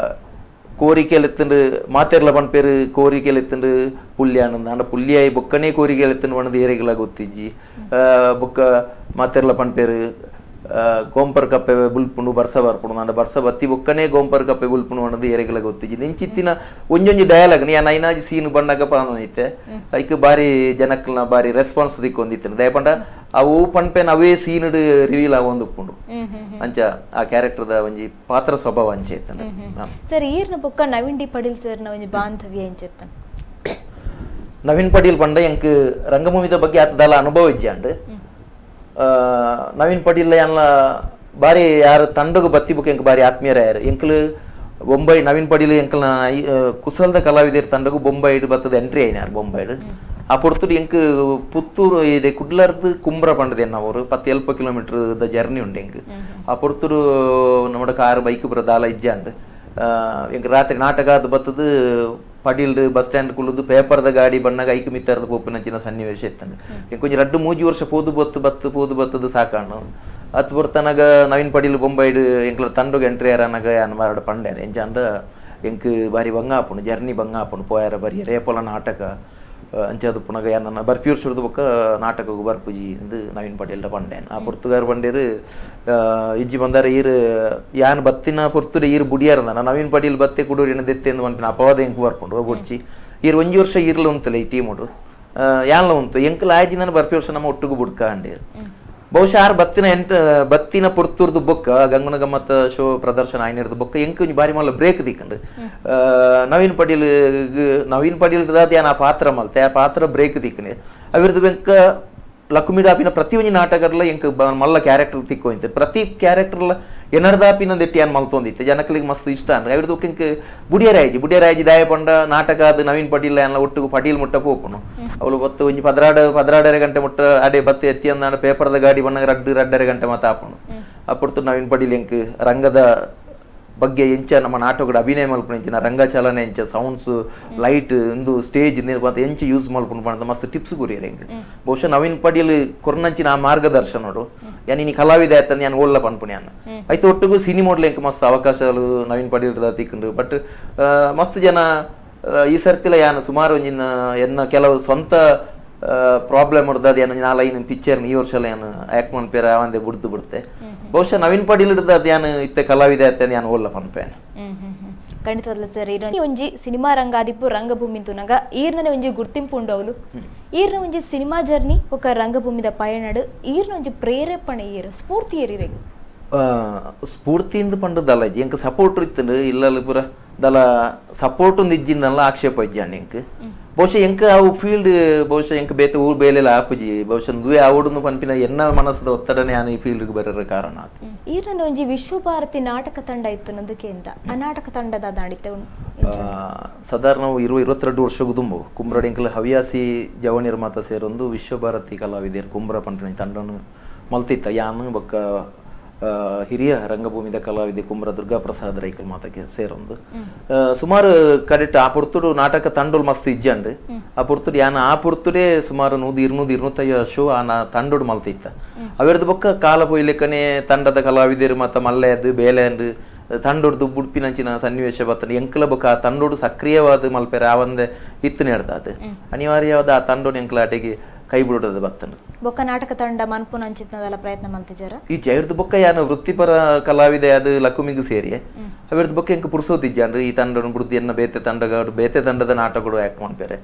ಕೋರಿಕೆಲೆತ್ತಂಡು ಮಾತೆರ್ಲ ಪನ್ಪೇರು, ಕೋರಿಕೆಲೆತ್ತಂಡು ಪುಲ್ಯಾನಂದ ಅಂಡ ಪುಲ್ಯಾಯಿ ಬೊಕ್ಕನೇ ಕೋರಿಕೆಲೆತ್ತಂಡು ಬಣ್ಣದ ಏರೆಗ್ಲ ಗೊತ್ತಿಜ್ಜಿ. ಬೊಕ್ಕ ಮಾತೆರ್ಲ ಪನ್ಪೇರು ಗೋಂಪರ್ ಕಪ್ಪೆ ಬುಲ್ಪುಂಡು ಬರ್ಸ ಬರ್ಪುಂಡು ಅಂಡ ಬರ್ಸ ಬತ್ತಿ ಬೊಕ್ಕನೇ ಗೋಂಪರ್ ಕಪ್ಪೆ ಬುಲ್ಪುಂಡು ಅನ್ನೋದು ಏರೆಗ್ಲ ಗೊತ್ತಿಜ್ಜಿ. ನಿಂಚಿತ್ತಿನ ಒಂಜೊಂಜಿ ಡೈಲಾಗ್ ಯಾನ್ ಐನಾಜಿ ಸೀನ್ ಬಣ್ಣಗ ಪಾನೈತೆ ಐಕ್ ಬಾರಿ ಜನಕ್ಲನ ಬಾರಿ ರೆಸ್ಪಾನ್ಸ್ ದಿಕ್ಕೊಂದಿತ್ತು. ದಯಪಂಡ ಅವು ಪನ್ಪೆನ್ ಅವೇ ಸೀನ್ ರಿವೀಲ್ ಆವೊಂದುಪ್ಪುಂಡು. ಅಂಚ ಆ ಕ್ಯಾರೆಕ್ಟರ್ದ ಒಂಜಿ ಪಾತ್ರ ಸ್ವಭಾವ ಅಂಚೆ ಇತ್ತಂಡ. ಸರ್, ಈರ್ನ ಬೊಕ್ಕ ನವೀನ್ ಡಿ ಪಡೀಲ್ ಸರ್ ನ ಒಂಜಿ ಬಾಂಧವ್ಯ ಎಂಚೆತ್ತ? ನವೀನ್ ಪಟೀಲ್ ಪಂಡ ಎಂಕ್ ರಂಗಭೂಮಿದ ಬಗ್ಗೆ ಆತದಲ್ಲ ಅನುಭವ ಇಜ್ಜಾಂಡ್. ನವೀನ್ ಪಟೀಲ್ ಯಾನ್ಲ ಬಾರಿ ಯಾರು ತಂಡಗು ಬತ್ತಿ ಬುಕ್ ಎಂಕ್ ಬಾರಿ ಆತ್ಮೀಯರ ಯಾರು. ಎಂಕ್ಲು ಬೊಂಬೈ ನವೀನ್ ಪಟೀಲ್ ಎಂಕ್ಲ ಕುಸಲ್ದ ಕಲಾವಿದರ ತಂಡಗು ಬೊಂಬೈಡ್ ಬತ್ತದ ಎಂಟ್ರಿ ಆಯ್ನ ಯಾರು ಬೊಂಬೈಡ್. ಆ ಪೊರ್ತುಡು ಎಂಕ್ ಪುತ್ತೂರು ಇದೆ ಕುಡ್ಲರ್ದು ಕುಂಬ್ರ ಪಂಡದ ಎನ್ನ ಅವರು 10 kilometre the journey ಉಂಡು ಎಂಕ್. ಆ ಪೊರ್ತುಡು ನಮ್ಮಡ ಕಾರ್ ಬೈಕ್ ಪೂರ ದಾಲ ಇಜ್ಜಾಂಡ್. ಎಂಕ್ ರಾತ್ರಿ ನಾಟಕ ಅದು ಬತ್ತದು ಪಡೀಲ್ಡ್ ಬಸ್ ಸ್ಟ್ಯಾಂಡ್ ಕುಲ್ಲುದು ಪೇಪರ್ದ ಗಾಡಿ ಬಣ್ಣಗ ಐಕ್ ಮಿತ್ತರ್ದ ಪೋಪಿನಂಚಿನ ಸನ್ನಿವೇಶ ಇತ್ತಂಡು. ಎಂಕ್ ಒಂಜಿ 2-3 ವರ್ಷ ಪೋದು ಬತ್ತು ಬತ್ತು ಪೋದು ಬತ್ತದು ಸಾಕಾಣು. ಅತ್ ಬರ್ತನಗ ನವೀನ್ ಪಡೀಲ್ ಬೊಂಬೈಡ್ ಎಂಕ್ಲ ತಂಡಗ್ ಎಂಟ್ರಿ ಆರನಗ ಯಾನ್ ಮಾರಡ ಪಂಡೇನೆ ಎಂಚಾಂಡ ಎಂಕ್ ಬಾರಿ ಬಂಗ ಆಪುಂಡು, ಜರ್ನಿ ಬಂಗ ಆಪುಂಡು, ಪೋಯಾರ ಬರಿಯರೆ ರೇಪೊಲ ನಾಟಕ ಅಂಚಾದ್ ಪುನಗ ಯಾನ್ ಬರ್ಪಿಯೂರ್ ಸುರ್ದು ಬೊಕ್ಕ ನಾಟಕಗ್ ಬರ್ಪುಜಿ ಇಂದು ನವೀನ್ ಪಟೇಲ್ಡ ಪಂಡೇನ್. ಆ ಪೊರ್ತುಗಾರ್ ಪಂಡೇರು ಇಜ್ಜಿ ಬಂದಾರ ಈರ್ ಯಾನ್ ಬತ್ತಿನ ಪೊರ್ತುಡು ಈರ್ ಬುಡಿಯಾರಂದ ನವೀನ್ ಪಟೇಲ್ ಬತ್ತೆ ಕುಡೂರಿನ ದೆತ್ತೆಂದು ಪನ್ಪಿನ ಅಪವಾದ ಎಂಕ್ ಬರ್ಪುಂಡು ಬೊಡ್ಚಿ. ಈರ್ ಒಂಜಿ ವರ್ಷ ಈರ್ಲ ಉಂತಲೆ ಈ ಟೀಮುಡು ಯಾನ್ಲ ಉಂತು ಎಂಕಲ್ ಆಯ್ಜಿನ ಬರ್ಪಿ ವರ್ಷ ನಮ್ಮ ಒಟ್ಟುಗು ಬುಡ್ಕ ಅಂಡೇರು. ಬಹುಶಃ ಆರ್ ಬತ್ತಿನ ಎಂಟ ಬತ್ತಿನ ಪೊರ್ತುರ್ದು ಬೊಕ್ಕ ಗಂಗುನ ಗಮ್ಮತ್ತ ಶೋ ಪ್ರದರ್ಶನ ಆಯ್ನಿರ್ದು ಬೊಕ್ಕ ಎಂಕ್ ಒಂಜಿ ಬಾರಿ ಮಲ್ಲ ಬ್ರೇಕ್ ದಿಕ್ಕಂಡು. ನವೀನ್ ಪಟೀಲ್ ನವೀನ್ ಪಟೀಲ್ ಯಾನ್ ಆ ಪಾತ್ರ ಮಲ್ತೆ ಆ ಪಾತ್ರ ಬ್ರೇಕ್ ದಿಕ್ಕಂಡು. ಅವಿರ್ದು ಬೆಂಕ ಲಕುಮಿಡಾಪಿನ ಪ್ರತಿ ಒಂಜಿ ನಾಟಕರ್ಲ ಎಂಕ್ ಮಲ್ಲ ಕ್ಯಾರೆಕ್ಟರ್ ತಿಕ್ಕೋಂತೆ. ಪ್ರತಿ ಕ್ಯಾರೆಕ್ಟರ್ಲ ಎನರ್ದಾಪಿನ ದೆಟ್ಟಿ ಯಾನ್ ಮಲ್ತೊಂದಿತ್ತೆ ಜನಕ್ಲಿಗೆ ಮಸ್ತ್ ಇಷ್ಟ ಅಂದ್ರೆ ಅವಿರ್ದು ಎಂಕ್ ಬುಡಿಯರಾಯ್ಜಿ ಬುಡಿಯರಾಯ್ಜಿ ದಾಯ ಪಂಡ ನಾಟಕ ಅದು ನವೀನ್ ಪಟೀಲ್ ಯಾನ್ಲ ಒಟ್ಟುಗು ಪಟೀಲ್ ಮುಟ್ಟ ಪೋಪುನು. ಅವಳು ಬತ್ತು ಒಂಜಿ 12.5 ಗಂಟೆ ಮುಟ್ಟ ಅಡೆ ಬತ್ತಿ ಎತ್ತಿ ಅಂದಾಂಡ ಪೇಪರ್ದ ಗಾಡಿ ಬಣ್ಣಗ 2-2.5 ಗಂಟೆ ಮಾತ ಆಪುನು. ಅಪ್ಪುಡ್ತು ನವೀನ್ ಪಟೀಲ್ ಎಂಕ್ ರಂಗದ ಬಗ್ಗೆ ಎಂಚ ನಮ್ಮ ನಾಟಕದ ಅಭಿನಯ ಮಲ್ಪುನ ಎಂಚಿನ ರಂಗಚಲನೆ ಎಂಚ ಸೌಂಡ್ಸ್ ಲೈಟ್ ಇಂದು ಸ್ಟೇಜ್ ಮಾತ ಎಂಚ ಯೂಸ್ ಮಲ್ಪುನು ಪಂಡ ಮಸ್ತ್ ಟಿಪ್ಸ್ ಕೊರಿಯರ್ ಎಂಕ್. ಬಹುಶಃ ನವೀನ್ ಪಟೀಲ್ ಕೊರ್ನಂಚಿನ ಆ ಮಾರ್ಗದರ್ಶನೋಡು ಯಾನ್ ಇನಿ ಕಲಾವಿದ ಆಯ್ತಂದು ಯಾನ್ ಓಲ್ಲ ಪನ್ಪುನಿ ಯಾನ್. ಐತ ಒಟ್ಟುಗು ಸಿನಿಮೋಡ್ಲ ಎಂಕ್ ಮಸ್ತ್ ಅವಕಾಶಗಳು ನವೀನ್ ಪಟೀಲ್ ತಿಕ್ಕುಂಡು. ಬಟ್ ಮಸ್ತ್ ಜನ ಈ ಸರ್ತಿಲ ಯಾನ್ ಸುಮಾರು ಒಂಜಿನ ಎನ್ನ ಕೆಲವು ಸ್ವಂತ ಪ್ರಾಬ್ಲಮ್ ಹೊಡ್ದದು ಯಾನ್ ನಾಲೈನ್ ಪಿಕ್ಚರ್ ಈ ವರ್ಷ ಯಾನ್ ಆಕ್ಟ್ ಮನ್ಪೇರ ಅವಂದೆ ಬುಡ್ದು ಬಿಡ್ತೆ. ಬಹುಶಃ ನವೀನ್ ಪಟೀಲ್ ಹಿಡ್ದು ಯಾನ್ ಇತ್ತೆ ಕಲಾವಿದ ಆಯ್ತಂದು ಯಾನ್ ಓಲ್ಲ ಪನ್ಪೇನೆ. ಖಂಡಿತವಾಗ್ಲೂ ಸರ್, ಇರೋ ಒಂಜಿ ಸಿನಿಮಾ ರಂಗಾದಿಪ್ಪು ರಂಗಭೂಮಿ ತುನಗ ಈರ್ನನೆ ಒಂಜಿ ಗುರ್ತಿಂಪು ಉಂಡು ಅವಲು. ಈರ್ನ ಒಂಜಿ ಸಿನಿಮಾ ಜರ್ನಿ ಬೊಕ್ಕ ರಂಗಭೂಮಿದ ಪಯಣಡ್ ಈರ್ನ ಒಂಜಿ ಪ್ರೇರೇಪಣೆ ಈರ್ ಸ್ಫೂರ್ತಿ ಏರಿರೆಗ್? ಸ್ಫೂರ್ತಿಯಿಂದ ಪಂಡ ದಲ ಇಜ್ಜಿ, ಎಂಕ್ ಸಪೋರ್ಟ್ ಇತ್ತುಂಡು ಇಲ್ಲಲ್ ಪೂರ ದಲ ಸಪೋರ್ಟ್ ಒಂದು ಇಜ್ಜಿಂದಲ್ಲ ಆಕ್ಷೇಪ ಇಜ್ಜಾಂಡ್ ಎಂಕ್. ಬಹುಶಃ ಎಂಕ್ ಅವು ಫೀಲ್ಡ್ ಬಹುಶಃ ಎಂಕ್ ಬೇತೆ ಊರು ಬೇಲೆಲ ಆಪುಜಿ, ಬಹುಶಃ ದುವೆ ಆವೊಡುಂದು ಪನ್ಪಿನ ಎನ್ನ ಮನಸ್ಸದ ಒತ್ತಡನೆ ಯಾನ್ ಈ ಫೀಲ್ಡ್ಗ್ ಬರರ ಕಾರಣ ಆತು. ಈರ್ನ ಒಂಜಿ ವಿಶ್ವಭಾರತಿ ನಾಟಕ ತಂಡ ಇತ್ತು ನಂದಕ್ಕೆ ಆ ನಾಟಕ ತಂಡದ ದಾಡಿತ್ತೆ? ಸಾಧಾರಣ 22 ವರ್ಷಗ್ ದುಂಬು ಕುಂಬ್ರಡ್ ಎಂಕಲ್ ಹವ್ಯಾಸಿ ಜವನಿಯರ್ ಮಾತ ಸೇರೊಂದು ವಿಶ್ವಭಾರತಿ ಕಲಾವಿದೆರ್ ಕುಂಬ್ರ ಪನ್ಪಿನ ತಂಡನು ಮಲ್ತಿತ್ತ. ಯಾನ್ ಬೊಕ್ಕ ಹಿರಿಯ ರಂಗಭೂಮಿದ ಕಲಾವಿದೆ ಕುಂಬ್ರ ದುರ್ಗಾಪ್ರಸಾದ್ ರೈಕಲ್ ಮಾತಕ್ಕೆ ಸೇರೊಂದು ಸುಮಾರು ಕಡೆಟ್ ಆ ಪೊರ್ತುಡು ನಾಟಕ ತಂಡೋಲು ಮಸ್ತ್ ಇಜ್ಜಂಡ್. ಆ ಪೊರ್ತುಡು ಯಾನ್ ಆ ಪೊರ್ತುಡೇ ಸುಮಾರು 100 200 250 ಶೋ ಆ ತಂಡೋಡು ಮಲ್ತಿತ್ತ. ಅವೆರ್ದ್ ಬೊಕ್ಕ ಕಾಲ ಪೋಯ್ಲೆಕ್ಕನೆ ತಂಡದ ಕಲಾವಿದೆರ್ ಮಾತ ಮಲ್ಲೆದ್ ಬೇಲೆಂಡ್ ತಂಡೊಡ್ದು ಬುಡ್ಪಿನಂಚಿನ ಸನ್ನಿವೇಶ ಬತ್ತಂಡ್. ಎಂಕಲ ಬೊಕ್ಕ ಆ ತಂಡೋಡು ಸಕ್ರಿಯವಾದ ಮಲ್ಪೆರೆ ಆವಂದೆ ಇತ್ತು ನೆಡ್ದಾದ್ ಅನಿವಾರ್ಯವಾದ ಆ ತಂಡೋಡು ಎಂಕಲ ಆಟೆಗೆ ಕೈ ಬಿಡೋದು ಬತ್ತಂಡ್. ಬೊಕ್ಕ ನಾಟಕ ತಂಡ ಮನ್ಪುನಂಚಿತ್ತದಲ್ಲ ಪ್ರಯತ್ನ ಮಲ್ತಿಜಾರ? ಈ ಜೈರ್ದ ಬೊಕ್ಕ ಯಾನ್ ವೃತ್ತಿಪರ ಕಲಾವಿದೆ ಅದು ಲಕುಮಿಗ್ ಸೇರಿಯೆ. ಅವೆರ್ದ್ ಬೊಕ್ಕ ಎಂಕ್ ಪುರ್ಸೋತ್ ಇಜ್ಜಾಂಡ್ ಈ ತಂಡನು ಬುಡ್ದು ಎನ್ನ ಬೇತೆ ತಂಡಗಾಡು ಬೇತೆ ತಂಡದ ನಾಟಕಡು ಆಕ್ಟ್ ಮನ್ಪೆರೆ.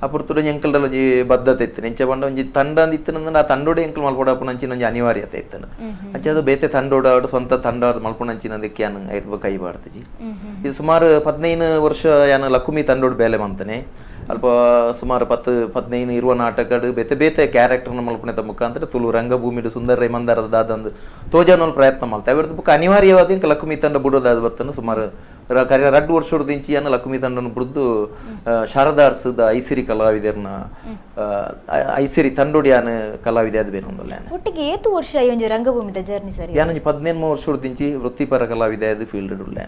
ಆ ಪೊರ್ತುಡು ಎಂಕಲ್ಡಲ ಒಂಜಿ ಬದ್ಧತೆ ಇತ್ತು. ಎಂಚ ಪಂಡ ಒಂಜಿ ತಂಡ ಅಂದ್ ಇತ್ತುಂಡ ಆ ತಂಡೋಡೆ ಎಂಕಲ್ ಮಲ್ಪೊಡಾಪುನಂಚಿನ ಒಂಜಿ ಅನಿವಾರ್ಯತೆ ಇತ್ತು. ಅಂಚ ಅದು ಬೇತೆ ತಂಡೋಡ ಸ್ವಂತ ತಂಡ ಮಲ್ಪುನಂಚಿನದಕ್ಕೆ ಯಾನ್ ಐರ್ದ್ ಬೊಕ್ಕ ಕೈ ಬಾಡ್ತಿಜಿ. ಇದು ಸುಮಾರು 15 ವರ್ಷ ಯಾನ್ ಲಕುಮಿ ತಂಡೋಡು ಬೇಲೆ ಮಂತನೆ. ಅಲ್ಪ ಸುಮಾರು 10 15 20 ನಾಟಕಡು ಬೇತೆ ಬೇತೆ ಕ್ಯಾರೆಕ್ಟರ್ನ ಮಲ್ಪುನೆತ ಮುಖಾಂತರ ತುಳು ರಂಗಭೂಮಿಡು ಸುಂದರ ರೈ ಮಂದಾರದ ದಾದಂದು ತೋಜಾನೋಲ್ ಪ್ರಯತ್ನ ಮಲ್ತೆ. ಅವೆರ್ದ್ ಬೊಕ್ಕ ಅನಿವಾರ್ಯವಾದ ಎಂಕ್ ಲಕುಮಿ ತಂಡ ಬುಡೋದಾದ್ ಬತ್ತನ. ಸುಮಾರು 2 ವರ್ಷೊಡ್ದಿಂಚಿ ಯಾನ್ ಲಕುಮಿ ತಂಡನು ಬುಡ್ದು ಶಾರದಾರ್ಸ್ದ ಐಸಿರಿ ಕಲಾವಿದರ್ನ ಐಸಿರಿ ತಂಡೋಡು ಯಾನ್ ಕಲಾವಿದೆ ಅದು ಬೇರೆ ಒಂದಲ್ಲ. ಒಟ್ಟಿಗೆ ಏತು ವರ್ಷ ಈ ಒಂಜಿ ರಂಗಭೂಮಿದ ಜರ್ನಿ ಸರಿ? ಯಾನ್ ಒಂಜಿ 15 ವರ್ಷೊಡ್ದಿಂಚಿ ವೃತ್ತಿಪರ ಕಲಾವಿದೆ ಅದು ಫೀಲ್ಡ್ ಉಳ್ಳೆ.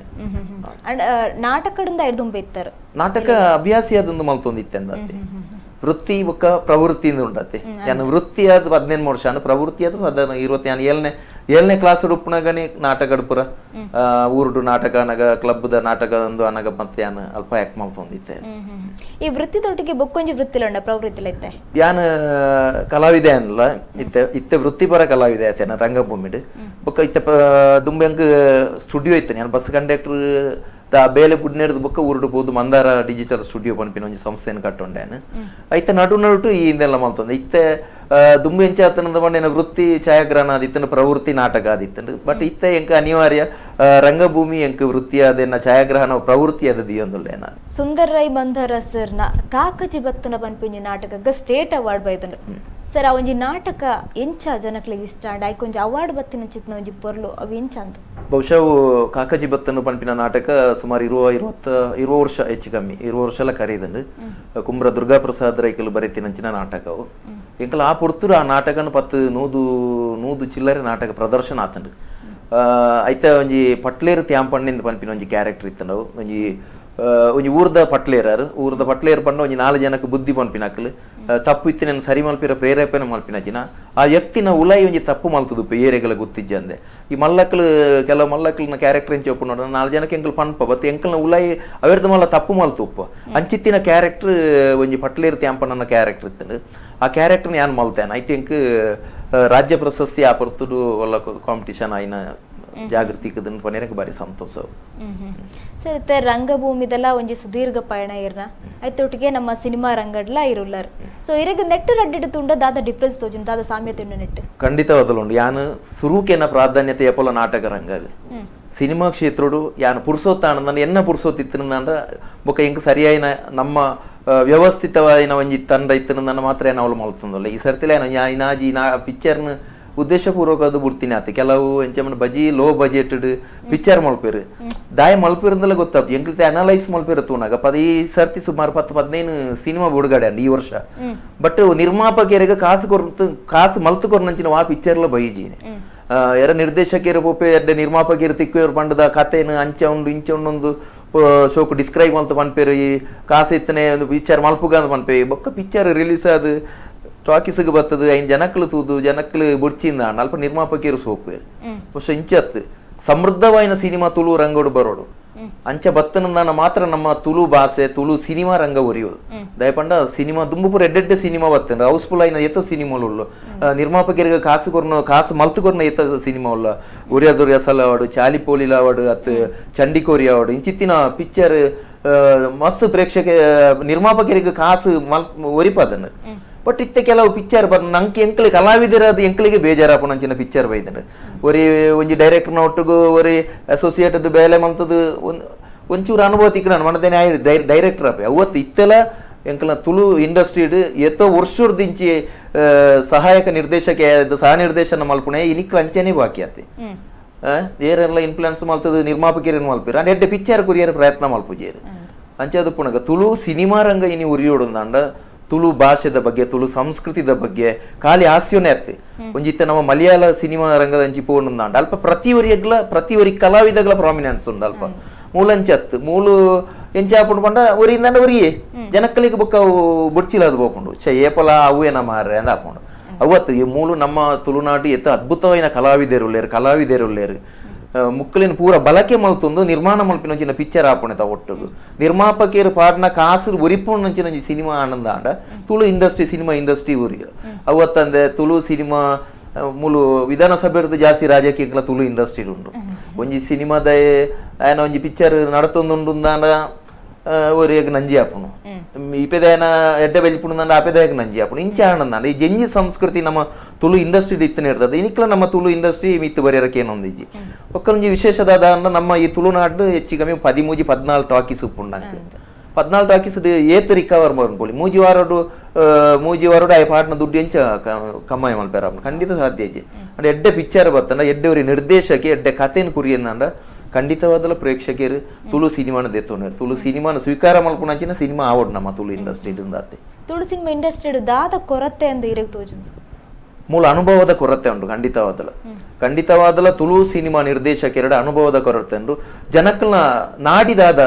ಅಂಡ್ ನಾಟಕದಿಂದ ಐರ್ದುಂಬೆ ಇತ್ತಾರೆ? ನಾಟಕ ಅಭ್ಯಾಸಿ ಅದೊಂದು ಮಲ್ತೊಂದಿತ್ತೆ ಅಂದತ್ತೆ. ವೃತ್ತಿ ಬೊಕ್ಕ ಪ್ರವೃತ್ತಿಯಿಂದ ಉಂಡತ್ತೆ. ಯಾನ್ ವೃತ್ತಿಯಾದ 15 ವರ್ಷ ಪ್ರವೃತ್ತಿಯಾದ 15 ಯಾನ್ ಏಳನೇ ಕ್ಲಾಸ್ ಉಪ್ಪುನಗನೆ ನಾಟಕಡ್ ಪೂರ ಊರುಡು ನಾಟಕ ಅನಗ ಕ್ಲಬ್ದ ನಾಟಕ ಒಂದು ಅನಗ ಮತ್ತೆ ಯಾನ್ ಅಲ್ಪ ಆಕ್ಟ್ ಮಲ್ತೊಂದಿತ್ತೆ. ಈ ವೃತ್ತಿದೊಟ್ಟಿಗೆ ಬೊಕ್ಕೊಂಜಿ ವೃತ್ತಿಲ ಉಂಡ ಪ್ರವೃತ್ತಿಲ ಇತ್ತೆ? ಯಾನ್ ಕಲಾವಿದೆ ಅನ್ಲ ಇತ್ತೆ ಇತ್ತೆ ವೃತ್ತಿಪರ ಕಲಾವಿದೆ ಆಯ್ತೇನ ರಂಗಭೂಮಿಡ್. ಬೊಕ್ಕ ಇತ್ತೆ ದುಂಬು ಎಂಕ್ ಸ್ಟುಡಿಯೋ ಇತ್ತೇನೆ. ಯಾನ್ ಬಸ್ ಕಂಡಕ್ಟರ್ ಬೇಲೆ ಬುಡ್ನೆಡ್ದು ಬೊಕ್ಕ ಊರುಡು ಪೋದು ಮಂದಾರ ಡಿಜಿಟಲ್ ಸ್ಟುಡಿಯೋ ಪನ್ಪಿನ ಒಂಜಿ ಸಂಸ್ಥೆಯನ್ನು ಕಟ್ಟೊಂಡೇನು. ಐತೆ ನಡು ನಡುಟು ಈ ಇಂದೆಲ್ಲ ಮಲ್ತೊಂದು ಇತ್ತೆ. ದುಂಬು ಎಂಚ ಆತನದ ಪಂಡ ವೃತ್ತಿ ಛಾಯಾಗ್ರಹಣ ಆದಿತ್ತಂಡು, ಪ್ರವೃತ್ತಿ ನಾಟಕ ಆದಿತ್ತಂಡು. ಬಟ್ ಇತ್ತೆ ಎಂಕ್ ಅನಿವಾರ್ಯ ರಂಗಭೂಮಿ ಎಂಕ್ ವೃತ್ತಿ ಆದ ಛಾಯಾಗ್ರಹಣ ಪ್ರವೃತ್ತಿ ಆದ ದಿಯೊಂದುಲ್ಲೇನ. ಸುಂದರ್ ರೈ ಮಂದಾರ ಸರ್ನ ಕಾಕಜಿ ಬತ್ತನ ಪನ್ಪಿಂಜಿ ನಾಟಕಕ್ಕೆ ಸ್ಟೇಟ್ ಅವಾರ್ಡ್ ಬೈದಂಡು ಸರ್. ಆ ಒಂಜಿ ನಾಟಕ ಎಂಚ ಜನಕ್ಲೆಗ್ ಇಷ್ಟ ಅಂಡ್ ಐಕ್ ಒಂಜಿ ಅವಾರ್ಡ್ ಬತ್ತಿನ ಚಿತ್ನ ಒಂಜಿ ಪೊರ್ಲು ಅವು ಎಂಚ ಅಂದ್? ಬಹುಶಃ ಕಾಕಜಿ ಬತ್ತನು ಪನ್ಪಿನ ನಾಟಕ ಸುಮಾರು 20 ವರ್ಷ ಹೆಚ್ಚು ಕಮ್ಮಿ 20 ವರ್ಷ ಎಲ್ಲ ಕರೀದಂಡು. ಕುಂಬ್ರ ದುರ್ಗಾಪ್ರಸಾದ್ ರೈಕಲು ಬರೀತಿನಂಚಿನ ನಾಟಕವು. ಎಂಕಲ ಆ ಪೊರ್ತುಡು ಆ ನಾಟಕನು 10 100 100 ಚಿಲ್ಲರೆ ನಾಟಕ ಪ್ರದರ್ಶನ ಆತಂಡು. ಐತ ಒಂಜಿ ಪಟ್ಲೇರು ತ್ಯಾಂಪಣ್ಣಿಂದ ಪನ್ಪಿನ ಒಂಜಿ ಕ್ಯಾರೆಕ್ಟರ್ ಇತ್ತಂಡವು. ಒಂಜಿ ಒಂಜಿ ಊರ್ದ ಪಟ್ಲೇರಾರು, ಊರ್ದ ಪಟ್ಲೇರು ಪಂಡ ಒಂಜಿ 4 ಜನಕ್ಕೆ ಬುದ್ಧಿ ಪನ್ಪಿನಕ್ಲು, ತಪ್ಪು ಇತ್ತಿನ ಸರಿ ಮಲ್ಪಿರ ಪ್ರೇರೇಪಣೆ ಮಲ್ಪಿನಚಿನ ಆ ವ್ಯಕ್ತಿನ ಉಲಾಯಿ ಒಂಜಿ ತಪ್ಪು ಮಲ್ತುದುಪ್ಪ ಏರೆಗಳ ಗೊತ್ತಿಜ್ಜಂದೆ. ಈ ಮಲ್ಲಕ್ಲು ಕೆಲವು ಮಲ್ಲಕ್ಲನ ಕ್ಯಾರೆಕ್ಟರ್ ಎಂಚ ಒಪ್ಪು ನೋಡ 4 ಜನಕ್ಕೆ ಎಂಕಲ್ ಪನ್ಪ ಬತ್ ಎಂಕಲ್ನ ಉಲಾಯಿ ಅವೆರ್ದ ಮಲ್ಲ ತಪ್ಪು ಮಲ್ತುಪ್ಪ ಅಂಚಿತ್ತಿನ ಕ್ಯಾರೆಕ್ಟರ್ ಒಂಜಿ ಪಟ್ಲೇರು ತ್ಯಾಂಪಣ್ಣನ ಕ್ಯಾರೆಕ್ಟರ್ ಇತ್ತಂಡು. ಆ ಕ್ಯಾರೆಕ್ಟರ್ನ ಯಾನ್ ಮಲ್ತೇನೆ. I think ರಾಜ್ಯ ಪ್ರಶಸ್ತಿ ಆ ಪೊರ್ತುಡು ಒಲ್ಲ ಕಾಂಪಿಟಿಷನ್ ಆಯಿನ ಜಾಗೃತಿ ಪನೇರಕ್ಕೆ ಬಾರಿ ಸಂತೋಷ. ಸರ್, ಇತ್ತೆ ರಂಗಭೂಮಿದೆಲ್ಲ ಒಂಜಿ ಸುದೀರ್ಘ ಪಯಣ ಇರ್ನ ಐತೊಟ್ಟಿಗೆ ನಮ್ಮ ಸಿನಿಮಾ ರಂಗಡ್ಲ ಇರುಲ್ಲರ್. ಸೊ ಇರೆಗ್ ನೆಟ್ಟು ರಡ್ಡಿಡು ತುಂಡ ದಾದ ಡಿಫ್ರೆನ್ಸ್ ತೋಜುಂಡು, ದಾದ ಸಾಮ್ಯತೆ ಉಂಡು ನೆಟ್ಟು? ಖಂಡಿತವಾದಲುಂಡು. ಯಾನ್ ಸುರುಕೆನ ಪ್ರಾಧಾನ್ಯತೆ ಎಪೊಲ ನಾಟಕ ರಂಗ. ಸಿನಿಮಾ ಕ್ಷೇತ್ರಡು ಯಾನ್ ಪುರ್ಸೋತ್ತಾಂಡ ಎನ್ನ ಪುರ್ಸೋತ್ ಇತ್ತಿನಂಡ ಬೊಕ್ಕ ಎಂಕ್ ಸರಿಯಾಯಿನ ನಮ್ಮ ವ್ಯವಸ್ಥಿತವಾಯಿನ ಒಂಜಿ ತಂಡ ಇತ್ತಿನ ಮಾತ್ರ ಏನ್ ಅವಳು ಮಲ್ತೊಂದುಲ್ಲ. ಈ ಸರ್ತಿಲ ಇನಾಜಿ ನಾ ಪಿಕ್ಚರ್ನ ಉದ್ದೇಶಪೂರ್ವಕ ಅದು ಬುಡ್ತೀನಿ ಆತ. ಕೆಲವು ಎಂಚ ಬಜಿ low budgeted picture ಮಲ್ಪೇರು ದಾಯ ಮಲ್ಪಿರಂದಲ್ಲ ಗೊತ್ತಾಗ್ತದೆ ಎಂಕಲ್ತೆ ಅನಲೈಸ್ ಮಲ್ಪೇರು ತೂನಾಗ. ಈ ಸರ್ತಿ ಸುಮಾರು 10 15 ಸಿನಿಮಾ ಬಿಡುಗಡೆ ಅಂಡ್ ಈ ವರ್ಷ. ಬಟ್ ನಿರ್ಮಾಪಕರಿಗೆ ಕಾಸು ಕೊರ್ತು ಕಾಸು ಮಲ್ತು ಕೊರ್ನಂಚಿನ ವಾ ಪಿಕ್ಚರ್ಲ ಬೈಜಿನಿ. ಎರ ನಿರ್ದೇಶಕರು ಪೋಪೆ ಎಡ್ಡೆ ನಿರ್ಮಾಪಕರು ತಿಕ್ಕೋರು ಪಂಡದ ಕಥೆನು ಅಂಚ ಉಂಡು ಇಂಚ ಉಂಡೊಂದು ಶೋಕು ಡಿಸ್ಕ್ರೈಬ್ ಅಂತ ಪನ್ಪೇರು. ಈ ಕಾಸು ಇತ್ತನೆ ಒಂದು ಪಿಕ್ಚರ್ ಮಲ್ಪುಗ ಅಂತ ಪನ್ಪೆ. ಬೊಕ್ಕ ಪಿಕ್ಚರ್ ರಿಲೀಸ್ ಆದ್ ಟಾಕೀಸ್ಗೆ ಬರ್ತದೆ, ಐನ್ ಜನಕ್ಲು ತೂದು ಜನಕ್ಲು ಬುಡ್ಚಿಂದ ಅಲ್ಪ ನಿರ್ಮಾಪಕರು ಸೋಪು. ಬಹುಶಃ ಇಂಚತ್ ಸಮೃದ್ಧವಾಯಿನ ಸಿನಿಮಾ ತುಳು ರಂಗೋಡು ಬರೋಡು. ಅಂಚ ಬತ್ತನ ಮಾತ್ರ ನಮ್ಮ ತುಳು ಭಾಷೆ ತುಳು ಸಿನಿಮಾ ರಂಗ ಒರಿಯೋದು. ದಯಪಂಡ ಸಿನಿಮಾ ದುಂಬುಪುರ ಎಡ್ಡೆಡ್ಡೆ ಸಿನಿಮಾ ಬತ್ತಂಡ ಹೌಸ್ಫುಲ್ ಆಯಿನ ಏತೋ ಸಿನಿಮಾ ಉಳ್ಳು. ನಿರ್ಮಾಪಕರಿಗೆ ಕಾಸು ಕೊರ್ನ ಕಾಸು ಮಲ್ತು ಕೊರ್ನ ಏತ ಸಿನಿಮಾ ಉಳ್ಳ. ಒರಿಯ ದೊರಿಯ ಸಲ ಆವಡು, ಚಾಲಿಪೋಲಿಲ ಆವಡು, ಅತ್ ಚಂಡಿಕೋರಿ ಆವಡು, ಇಂಚಿತ್ತಿನ ಪಿಕ್ಚರ್ ಮಸ್ತ್ ಪ್ರೇಕ್ಷಕ ನಿರ್ಮಾಪಕರಿಗೆ ಕಾಸು ಮಲ್ ಒರಿಪದನ್ನು. ಬಟ್ But ಇತ್ತೆ ಕೆಲವು ಪಿಕ್ಚರ್ ಬರ್ ನಂಗೆ ಎಂಕ್ಲೆ ಕಲಾವಿದರಾದ ಎಂಕ್ಲಿಗೆ ಬೇಜಾರಾಪುನಂಚಿನ ಪಿಕ್ಚರ್ ಬೈದನು. ಒರಿ ಒಂಜಿ ಡೈರೆಕ್ಟರ್ನ ಒಟ್ಟುಗು ಒರಿ ಅಸೋಸಿಯೇಟೆಡ್ ಬೇಲೆ ಮಂತದು ಒಂದು ಒಂಚೂರು ಅನುಭವ ತಿಕ್ಕಣ ಮನದೇನೆ ಡೈರೆಕ್ಟರ್ ಅಪ್ಪೆ ಅವತ್ತು ಇತ್ತೆಲ್ಲ ಎಂಕಲ್ನ ತುಳು ಇಂಡಸ್ಟ್ರಿಡ್ ಏತೋ ವರ್ಷದಿಂಚಿ ಸಹಾಯಕ ನಿರ್ದೇಶಕ ಸಹ ನಿರ್ದೇಶನ ಮಲ್ಪುಣೆ ಇನಿಕ್ಲ ಅಂಚೆನೇ ಬಾಕಿ ಆತೆ. ಏರೆಲ್ಲ ಇನ್ಫ್ಲುಯೆನ್ಸ್ ಮಲ್ತದ ನಿರ್ಮಾಪಕರೇನು ಮಲ್ಪಿರ ಅಂಡ್ ಎಡ್ಡೆ ಪಿಕ್ಚರ್ ಕುರಿಯರ ಪ್ರಯತ್ನ ಮಲ್ಪುಜೇರು. ಅಂಚೆ ಅದು ಪುಣಗ ತುಳು ಸಿನಿಮಾ ರಂಗ ಇನಿ ಉರಿಯೋಡುಂದಾಂಡ ತುಳು ಭಾಷೆದ ಬಗ್ಗೆ, ತುಳು ಸಂಸ್ಕೃತಿದ ಬಗ್ಗೆ ಖಾಲಿ ಹಾಸ್ಯನೇ ಅತ್ತೆ. ಒಂಜಿತ್ತ ನಮ್ಮ ಮಲಯಾಳ ಸಿನಿಮಾ ರಂಗದ ಅಂಚಿ ಪೋಂಡುಂದಾಂಡ ಅಲ್ಪ ಪ್ರತಿ ಒರಿಯಗ್ಲ ಪ್ರತಿ ಒರಿ ಕಲಾವಿದಗ್ಲ ಪ್ರಾಮಿನೆನ್ಸ್ ಉಂಡು. ಅಲ್ಪ ಮೂಲಂಚಿ ಅತ್ತು ಮೂಲು ಎಂಚ ಆಪುಂಡು ಪಂಡ ಒರಿಯಿಂದಾಂಡ ಒರಿಯೇ ಜನಕ್ಕಲಿಗೆ ಬೊಕ್ಕ ಅವು ಬುಡ್ಚಿಲ ಅದು ಪೋಪುಂಡು ಛೆ ಏಪಲ ಅವು ನಮ್ಮ ಮಾರ್ರೆ ಅಂದ ಹಾಕೊಂಡು ಅವತ್ತು ಈ ಮೂಲು ನಮ್ಮ ತುಳುನಾಡು ಎತ್ತ ಅದ್ಭುತವಾದ ಕಲಾವಿದರು ಕಲಾವಿದರುಳ್ಳೇರು. ಮುಕ್ಕಲಿನ ಪೂರ ಬಳಕೆ ಮಲ್ತೊಂದು ನಿರ್ಮಾಣ ಮಲ್ಪಿನ ಪಿಕ್ಚರ್ ಆಪುಣೆ ಒಟ್ಟುಗು ನಿರ್ಮಾಪಕರು ಪಾಡ್ನ ಕಾಸು ಒರಿಪುಣಂಚಿನ ಸಿನಿಮಾ ಆನಂದ ಆಂಡ ತುಳು industry cinema industry ಊರಿಗೆ ಅವತ್ತಂದೆ ತುಳು ಸಿನಿಮಾ ಮೂಲು ವಿಧಾನಸಭೆರ್ದು ಜಾಸ್ತಿ ರಾಜಕೀಯ ತುಳು ಇಂಡಸ್ಟ್ರಿ ಉಂಡು. ಒಂಜಿ ಸಿನಿಮಾದ ಆಯನ ಒಂಜಿ ಪಿಕ್ಚರ್ ನಡತೊಂದುಂಡು ಒರಿಯಗ್ ನಂಜಿ ಆಪುಣು ಇಪೆದಾಯನ ಎಡ್ಡೆ ಬೆಲ್ಪುಣು ಆಪೆದಾಯಕ ನಂಜಿ ಆಪುಣು ಇಂಚ ಆನಂದ. ಈ ಜಂಜಿ ಸಂಸ್ಕೃತಿ ನಮ್ಮ ತುಳು ಇಂಡಸ್ಟ್ರಿ ಇತ್ತನೇ ಇರ್ತದೆ. ಇನಿಕ್ಲ ನಮ್ಮ ತುಳು ಇಂಡಸ್ಟ್ರಿ ಮಿತ್ತು ಬರೆಯರಕ್ಕೆ ಏನೊಂದಿಜ್ಜಿ. ಒಕ್ಕಲೊಂಜಿ ವಿಶೇಷದಾದ ನಮ್ಮ ಈ ತುಳುನಾಡು ಹೆಚ್ಚು ಕಮ್ಮಿ 13 14 ಟಾಕೀಸ್ ಉಪ್ಪುಂಡಂಕ್. 14 ಟಾಕೀಸ್ ಏತ್ ರಿಕವರ್ ಮಾಡ್ಕೊಳ್ಳಿ? 3 ವಾರಡು ಆಯ್ ಪಾಟ್ನ ದುಡ್ಡು ಎಂಚ ಕಮ್ಮಾಯಿ ಮಲ್ಪೆರ? ಖಂಡಿತ ಸಾಧ್ಯ ಇಜ್ಜಿ. ಅಂದ್ರೆ ಎಡ್ಡೆ ಪಿಕ್ಚರ್ ಬತ್ತಂಡ, ಎಡ್ಡೆ ಒರಿ ನಿರ್ದೇಶಕೆ ಎಡ್ಡೆ ಕಥೆನ್ ಕುರಿಯಂದಂಡ ಖಂಡಿತವಾದಲ ಪ್ರೇಕ್ಷಕರು ತುಳು ಸಿನಿಮಾನ ದೆತ್ತೊಂಡರು. ತುಳು ಸಿನಿಮಾನ ಸ್ವೀಕಾರ ಮಲ್ಪುನಂಚಿನ ಸಿನಿಮಾ ಆವಡ್ ನಮ್ಮ ತುಳು ಇಂಡಸ್ಟ್ರಿ ಆತೆ. ತುಳು ಸಿನಿಮಾ ಇಂಡಸ್ಟ್ರಿ ದಾದ ಕೊರತೆ ಅಂದ್ ಇರೆಗ್ ತೋಜುಂಡು? ಮೂಲ ಅನುಭವದ ಕೊರತೆ ಉಂಟು ಖಂಡಿತವಾದಲ. ಖಂಡಿತವಾದಲ ತುಳು ಸಿನಿಮಾ ನಿರ್ದೇಶಕರ ಅನುಭವದ ಕೊರತೆ ಉಂಟು. ಜನಕ್ಕಲ್ನ ನಾಡಿದಾದ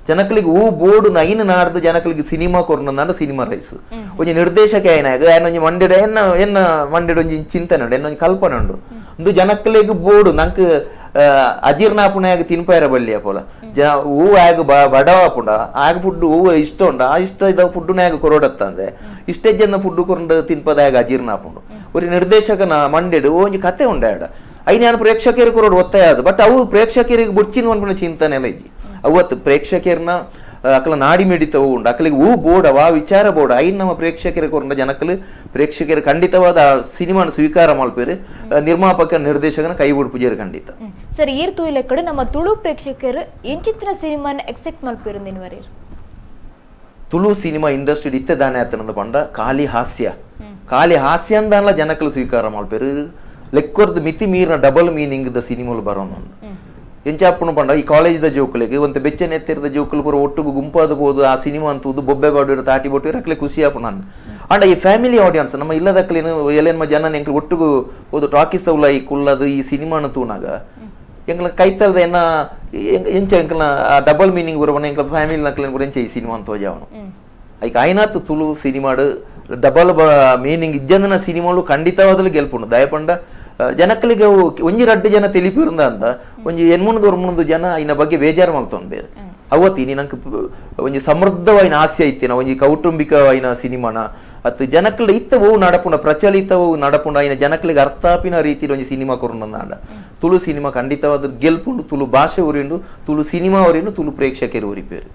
ಜನಕ್ಕಲಿಗೆ ಹೂ ಬೋರ್ಡ್ ನೈನ್ ನಾಡ್ದು ಜನಕ್ಕಲಿಗೆ ಸಿನಿಮಾ ಕೊರ್ನಂದಾಂಡ ಸಿನಿಮಾ ರೈಸ್. ಒಂಜಿ ನಿರ್ದೇಶಕ ಏನಾಗ ಆಯನ ಒಂಜಿ ಮಂಡೆಡ್ ಎನ್ನ ಎನ್ನ ಮಂಡೆಡ್ ಒಂಜಿ ಚಿಂತನೆ ಉಂಡು, ಎನ್ನ ಒಂಜಿ ಕಲ್ಪನೆ ಉಂಡು. ಒಂದು ಜನಕ್ಕಲಿಗೆ ಬೋರ್ಡು ನಂಕ್ ಅಜೀರ್ಣಾಪುಣೆಯಾಗ ತಿನ್ಪಾಯರ ಬಲ್ಲಿ ಅಪೋಲ ಜ ಹೂ ಆಗ ಬಡವ ಪುಂಡ ಆಗ ಫುಡ್ ಹೂವು ಇಷ್ಟ ಉಂಡ ಆ ಇಷ್ಟ ಇದ ಫುಡ್ ನಾಗ ಕೊರೋಡತ್ತಂದೆ ಇಷ್ಟೇ ಜನ ಫುಡ್ ಕೊಂಡು ತಿನ್ಪದ ಆಗ ಅಜೀರ್ಣ ಆಪುಂಡು. ಒಂದು ನಿರ್ದೇಶಕನ ಮಂಡೆಡ್ ಒಂಜಿ ಕತೆ ಉಂಡ ಆಡ ಐನ ಯಾನ್ ಪ್ರೇಕ್ಷಕರಿಗೆ ಕೊರೋಡು ಒತ್ತಾಯ ಅದು. ಬಟ್ ಅವು ಪ್ರೇಕ್ಷಕರಿಗೆ ಬುಡ್ಚಿನ ಅನ್ಪುನ ಚಿಂತನೆ ಎಲ್ಲ ಇಜ್ಜಿ. ಅವತ್ತು ಪ್ರೇಕ್ಷಕರ್ನ ಅಕಲ ನಾಡಿ ಮಿಡಿತ ಉಂಡು. ಅಕಲಿಗೆ ಹೂ ಬೋರ್ಡ್ ಅವ ವಿಚಾರ ಬೋರ್ಡ್ ಐನ್ ನಮ್ಮ ಪ್ರೇಕ್ಷಕರಿಗೆ ಕೊರಂಡ ಜನಕ್ಕಲು ಪ್ರೇಕ್ಷಕರು ಖಂಡಿತವಾದ ಆ ಸಿನಿಮಾನ ಸ್ವೀಕಾರ ಮಲ್ಪೇರು, ನಿರ್ಮಾಪಕ ನಿರ್ದೇಶಕನ ಕೈ ಬಿಡ್ಪುಜೇರು ಖಂಡಿತ. ಸರ್, ಈರ್ ತೂಯಿಲೆ ಕಡೆ ನಮ್ಮ ತುಳು ಪ್ರೇಕ್ಷಕರು ಎಂಚಿತ್ರ ಸಿನಿಮಾನ ಎಕ್ಸೆಪ್ಟ್ ಮಲ್ಪೇರು ನಿನ್ವರೀರ್? ತುಳು ಸಿನಿಮಾ ಇಂಡಸ್ಟ್ರಿ ಇತ್ತೆ ದಾನೆ ಆತನಂದ ಪಂಡ ಖಾಲಿ ಹಾಸ್ಯ, ಖಾಲಿ ಹಾಸ್ಯ ಅಂದಾನ್ಲ ಜನಕ್ಕಲು ಸ್ವೀಕಾರ ಮಲ್ಪೇರು. ಲೆಕ್ಕೊರ್ದು ಮಿತಿ ಮೀರಿನ ಡಬಲ್ ಮೀನಿಂಗ್ ದ ಸಿನಿಮಾಲು ಬರೋನು. ಎಂಚಾಪುಣ ಪಂಡ ಈ ಕಾಲೇಜ್ದ ಜೋಕುಲೆಗ್ ಒಂತೆ ಬೆಚ್ಚನೆ ಎತ್ತಿರದ ಜೋಕುಲು ಪೂರ ಒಟ್ಟುಗು ಗುಂಪಾದ ಪೋದು ಆ ಸಿನಿಮಾ ಅಂತೂದು ಬೊಬ್ಬೆ ಬಾಡಿರು ತಾಟಿ ಬೊಟ್ಟು ಅಕ್ಲೆ ಖುಷಿ ಆಪುಣ. ಅಂಡ ಈ ಫ್ಯಾಮಿಲಿ ಆಡಿಯನ್ಸ್ ನಮ್ಮ ಇಲ್ಲದಕ್ಲೇನು ಎಲೆನ್ಮ ಜನ ಎಂಕ್ಲು ಒಟ್ಟುಗು ಪೋದು ಟಾಕೀಸ್ ತೌಲ ಈ ಕುಲ್ಲದು ಈ ಸಿನಿಮಾನ ತೂನಾಗ ಎಂಕ್ಲ ಕೈತಲ್ದ ಎನ್ನ ಎಂಚ ಎಂಕ್ಲ ಆ ಡಬಲ್ ಮೀನಿಂಗ್ ಬರವಣ ಎಂಕ್ಲ ಫ್ಯಾಮಿಲಿ ನಕ್ಲೆನ್ ಪೂರ ಎಂಚ ಈ ಸಿನಿಮಾ ಅಂತ ತೋಜಾವನು? ಐಕ್ ಆಯ್ನಾತ್ ತುಳು ಸಿನಿಮಾಡು ಡಬಲ್ ಮೀನಿಂಗ್ ಇಜ್ಜಂದನ ಸಿನಿಮಾಲು ಖಂಡಿತವಾದಲು ಗೆಲ್ಪುಂಡು. ದಯಪಂಡ ಜನಕ್ಕಲಿಗೆ ಅವು ಒಂಜಿ ರಡ್ಡು ಜನ ತಿಳಿಪಿರುಂದ ಅಂತ ಒಂಜಿ ಎನ್ಮುಂದು ಒರ್ಮುಂದು ಜನ ಇನ್ನ ಬಗ್ಗೆ ಬೇಜಾರು ಮಲ್ತೊಂಡು ಬೇರೆ. ಅವತ್ತು ನೀ ನಂಗೆ ಒಂಜಿ ಸಮೃದ್ಧವಾಯಿನ ಹಾಸ್ಯ ಇತ್ತಿನ ಒಂಜಿ ಕೌಟುಂಬಿಕವಾಯಿನ ಸಿನಿಮಾನ ಅತ್ತು ಜನಕ್ಕಲ ಇತ್ತ ಓವು ನಡಪುಂಡ ಪ್ರಚಲಿತವು ನಡಪುಂಡ ಐನ ಜನಕ್ಕಲಿಗೆ ಅರ್ಥಾಪಿನ ರೀತಿಯಲ್ಲಿ ಒಂಜಿ ಸಿನಿಮಾ ಕೊರುಂಡಂದಾಂಡ ತುಳು ಸಿನಿಮಾ ಖಂಡಿತವಾದ ಗೆಲ್ಪುಂಡು. ತುಳು ಭಾಷೆ ಉರಿಂಡು, ತುಳು ಸಿನಿಮಾ ಉರಿಂಡು, ತುಳು ಪ್ರೇಕ್ಷಕರು ಉರಿಪೇರು.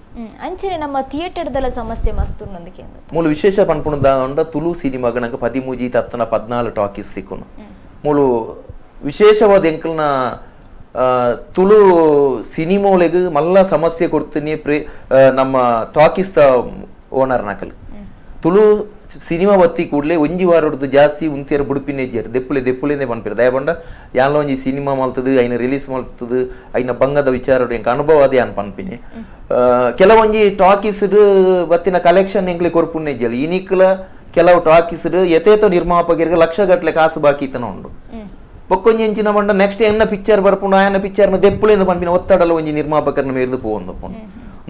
ಅಂಚನೆ ನಮ್ಮ ಥಿಯೇಟರ್ದಲ್ಲ ಸಮಸ್ಯೆ ಮಸ್ತ್ ಉಂಡೊಂದು ಕೇಂದ್ರ. ಮೂಲು ವಿಶೇಷ ಪನ್ಪುಂಡ ತುಳು ಸಿನಿಮಾಗ ನಂಗೆ 13 ತತ್ತನ 14 ಟಾಕೀಸ್ ತಿಕ್ಕುನು. ಮೂಲು ವಿಶೇಷವಾದ ಎಂಕಲ್ನ ತುಳು ಸಿನಿಮೋಲೆಗ್ ಮಲ್ಲ ಸಮಸ್ಯೆ ಕೊಡ್ತೀನಿ ಪ್ರೇ ನಮ್ಮ ಟಾಕೀಸ್ ಓನರ್ ನಕಲ್. ತುಳು ಸಿನಿಮಾ ಬತ್ತಿ ಕೂಡಲೇ ಒಂಜಿ ವಾರಡ್ದು ಜಾಸ್ತಿ ಉಂತಿಯರ್ ಬುಡುಪಿನ ಇಜ್ಜೆರ್, ದೆಪ್ಪುಲೆ ದೆಪ್ಪುಲೆನೆ ಪನ್ಪೆರ್. ದಯಪಂಡ ಯಾನ್ಲ ಒಂಜಿ ಸಿನಿಮಾ ಮಲ್ತದು ಐನ ರಿಲೀಸ್ ಮಲ್ತದು ಐನ ಬಂಗದ ವಿಚಾರಡ್ ಎಂಕ್ ಅನುಭವ ಅದೇ ಯಾನ್ ಪನ್ಪಿನಿ. ಕೆಲವೊಂಜಿ ಟಾಕೀಸ್ ಬತ್ತಿನ ಕಲೆಕ್ಷನ್ ಎಂಕ್ಲೆ ಕೊರ್ಪುನೆ ಇಜ್ಜೆರ್. ಇನಿಕ್ಲ ಕೆಲವು ಟಾಕೀಸ್ ಯಥೇತ ನಿರ್ಮಾಪಕರಿಗೆ ಲಕ್ಷ ಗಟ್ಟಲೆ ಕಾಸು ಬಾಕಿ ಇತ್ತನ ಉಂಡು. ಬೊಕ್ಕೊಂಜಿ ಎಂಚಿನ ಪಂಡ ನೆಕ್ಸ್ಟ್ ಎನ್ನ ಪಿಕ್ಚರ್ ಬರ್ಪುಂಡು ಆಯನ ಪಿಕ್ಚರ್ನ ದೆಪ್ಪುಲೆಂದು ಪನ್ಪಿನ ಒತ್ತಡಲ ಒಂಜಿ ನಿರ್ಮಾಪಕರನ್ನ ಮೇರ್ದು ಪೋವೊಂದು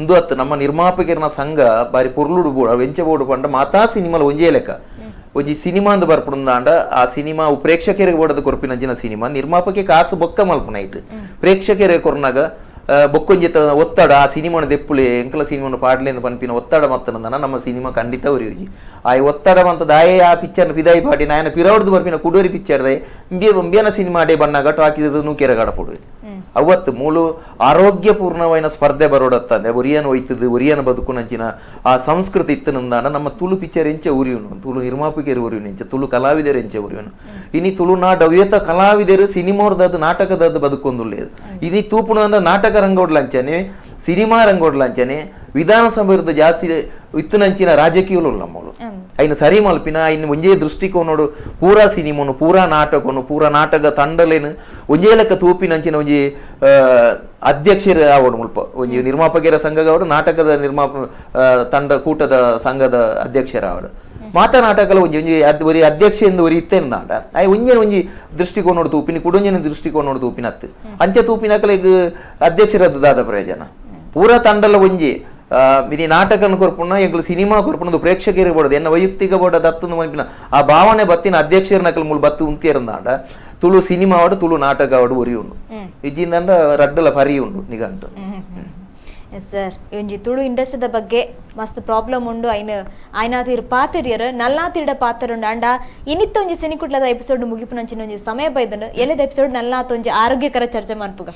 ಉಂದು ಅತ್ತು. ನಮ್ಮ ನಿರ್ಮಾಪಕರನ ಸಂಘ ಬಾರಿ ಪೊರ್ಲುಡು ಬೋಡು. ಅವು ಎಂಚ ಬೋಡು ಪಂಡ ಮಾತಾ ಸಿನಿಮಾಲ ಒಂಜೇ ಲೆಕ್ಕ. ಒಂಜಿ ಸಿನಿಮಾ ಅಂದ್ ಬರ್ಪುಂದಾಂಡ ಆ ಸಿನಿಮಾ ಅವು ಪ್ರೇಕ್ಷಕರಿಗೆ ಬೋಡದ ಕೊರ್ಪಿನಂಚಿನ ಸಿನಿಮಾ. ನಿರ್ಮಾಪಕೆ ಕಾಸು ಬೊಕ್ಕ ಮಲ್ಪುನ ಐಟ್ ಪ್ರೇಕ್ಷಕರಿಗೆ ಕೊರ್ನಾಗ ಬೊಕ್ಕೊಂಜಿ ಒತ್ತಡ ಆ ಸಿನಿಮಾನ ದೆಪ್ಪುಲೆ ಎಂಕಲ ಸಿನಿಮಾನ ಪಾಡ್ಲೆ ಅಂತ ಪನ್ಪಿನ ಒತ್ತಡ ಮತ್ತನಂದನ ನಮ್ಮ ಸಿನಿಮಾ ಖಂಡಿತ ಉರಿಯುಜಿ. ಆಯ್ ಒತ್ತಡ ಮಂತದ ಆಯೆ ಆ ಪಿಕ್ಚರ್ನ ಪಿದಾಯಿ ಪಾಟಿ ನಾಯನ ಪಿರವಡ್ದು ಬರ್ಪಿನ ಕುಡೋರಿ ಪಿಕ್ಚರ್ ದಾಯೆ ಇಂಬಿಯ ಇಂಬಿಯನ ಸಿನಿಮಾ ಡೇ ಬಣ್ಣಾಗ ಟಾಕಿದ ನೂಕೆರ ಗಡಪುಡು. ಅವತ್ತು ಮೂಲು ಆರೋಗ್ಯಪೂರ್ಣವಾಯಿನ ಸ್ಪರ್ಧೆ ಬರೋಡತ್ತಂದೆ ಒರಿಯನ್ ಒಯ್ತದು ಒರಿಯನ ಬದುಕುನಂಚಿನ ಆ ಸಂಸ್ಕೃತಿ ಇತ್ತು ನಂದಾನ ನಮ್ಮ ತುಳು ಪಿಕ್ಚರ್ ಎಂಚೆ ಉರಿಯುನು, ತುಳು ನಿರ್ಮಾಪಕರು ಉರಿಯುನು, ಎಂಚೆ ತುಳು ಕಲಾವಿದರು ಎಂಚೆ ಉರಿಯುನು. ಇನಿ ತುಳುನಾಡು ಅವ್ಯತ ಕಲಾವಿದರು ಸಿನಿಮೋರ್ದದ್ದು ನಾಟಕದದ್ದು ಬದುಕೊಂದುಳ್ಳೇದು. ಇನಿ ತೂಪುಣ ನಾಟಕ ರಂಗೋಡ್ಲಂಚನೆ ಸಿನಿಮಾ ರಂಗೋಡ್ಲಂಚನೆ ವಿಧಾನಸಭೆದ ಜಾಸ್ತಿ ಇತ್ತನಂಚಿನ ರಾಜಕೀಯలు ನಮ್ಮಳು ಐನ ಸರಿ ಮಲ್ಪಿನ ಐನ ಒಂಜೇ ದೃಷ್ಟಿಕೋನೋಡು ಪೂರಾ ಸಿನಿಮೋನು ಪೂರಾ ನಾಟಕನು ಪೂರಾ ನಾಟಕ ತಂಡಲೇನು ಒಂಜೇ ಲೆಕ್ಕ ತೂಪಿನಂಚಿನ ಒಂಜಿ ಅಧ್ಯಕ್ಷರು ಆವಡು ಮುಲ್ಪ ಒಂಜಿ ನಿರ್ಮಾಪಕರ ಸಂಘದವರು ನಾಟಕದ ನಿರ್ಮಾಪ ತಂಡ ಕೂಟದ ಸಂಘದ ಅಧ್ಯಕ್ಷರಾವಡು ಮಾತಾ ನಾಟಕಲ ಒಂಜಿ ಒಂಜಿ ಒರಿ ಅಧ್ಯಕ್ಷ ಎಂದು ಒರಿ ಇತ್ತೇನು ನಾಟ ಆಯ್ ಒಂಜೆ ಒಂಜಿ ದೃಷ್ಟಿಕೋನೋಡು ತೂಪಿನ ಕುಡೊಂಜನ ದೃಷ್ಟಿಕೋನೋಡು ತೂಪಿನತ್ತು ಅಂಚೆ ತೂಪಿನಕಲೆಗ್ ಅಧ್ಯಕ್ಷರದ್ದು ದಾದ ಪ್ರಯೋಜನ ಪೂರಾ ತಂಡಲ ಒಂಜಿ ಇನಿ ನಾಟಕನ ಕೊರ್ಪುನ ಎಂಕ್ಲು ಸಿನಿಮಾ ಕೊರ್ಪುನದು ಪ್ರೇಕ್ಷಕರಿಗೆ ಬೋಡದು ಎನ್ನ ವೈಯಕ್ತಿಕ ಬೋಡ ದತ್ತಂದು ಮನ್ಪಿನ ಆ ಭಾವನೆ ಬತ್ತಿನ ಅಧ್ಯಕ್ಷರ ನಕಲ್ ಮೂಲು ಬತ್ತು ಉಂತಿಯರಂದಾಂಡ ತುಳು ಸಿನಿಮಾ ಆವಡು ತುಳು ನಾಟಕ ಆವಡು ಒರಿ ಉಂಡು ಇಜ್ಜಿಂದಂಡ ರಡ್ಡಲ ಪರಿ ಉಂಡು ನಿಗಂಟು. ಸರ್, ಒಂಜಿ ತುಳು ಇಂಡಸ್ಟ್ರಿದ ಬಗ್ಗೆ ಮಸ್ತ್ ಪ್ರಾಬ್ಲಮ್ ಉಂಡು. ಐನ ಆಯ್ನಾತಿರ್ ಪಾತೆರಿಯರ್ ನಲ್ನಾತಿರ್ಡ ಪಾತೆರುಂಡು. ಅಂಡ ಇನಿತ್ತ ಒಂಜಿ ಸಿನಿಕುಟ್ಲದ ಎಪಿಸೋಡ್ ಮುಗಿಪುನಂಚಿನ ಒಂಜಿ ಸಮಯ ಬೈದನು. ಎಲ್ಲದ ಎಪಿಸೋಡ್ ನಲ್ನಾತ್ ಒಂಜಿ ಆರೋಗ್ಯಕರ ಚರ್ಚೆ ಮನ್ಪುಗ.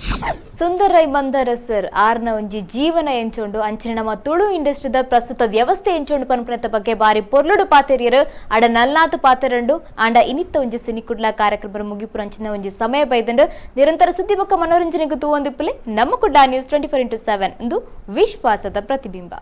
ಸುಂದರ್ ರೈ ಮಂದರ ಸರ್ ಆರ್ನ ಒಂಜಿ ಜೀವನ ಎಂಚುಂಡು, ಅಂಚಿನ ನಮ್ಮ ತುಳು ಇಂಡಸ್ಟ್ರಿದ ಪ್ರಸ್ತುತ ವ್ಯವಸ್ಥೆ ಎಂಚುಂಡು ಪನ್ಪುನತ ಬಗ್ಗೆ ಬಾರಿ ಪೊರ್ಲುಡು ಪಾತೆರಿಯರ್. ಅಡ ನಲ್ನಾತ್ ಪಾತೆರಂಡು. ಆಂಡ ಇನಿತ್ತ ಒಂಜಿ ಸಿನಿಕುಡ್ಲ ಕಾರ್ಯಕ್ರಮ ಮುಗಿಪುನಂಚಿನ ಒಂಜಿ ಸಮಯ ಬೈದಂಡು. ನಿರಂತರ ಸುದ್ದಿ ಬೊಕ್ಕ ಮನೋರಂಜನೆಗೆ ತೂವೊಂದಿಪ್ಪುಲೆ ನಮ್ಮ ಕುಡ್ಲ ನ್ಯೂಸ್ 24x7 ಇಂದು ವಿಶ್ವಾಸದ ಪ್ರತಿಬಿಂಬ.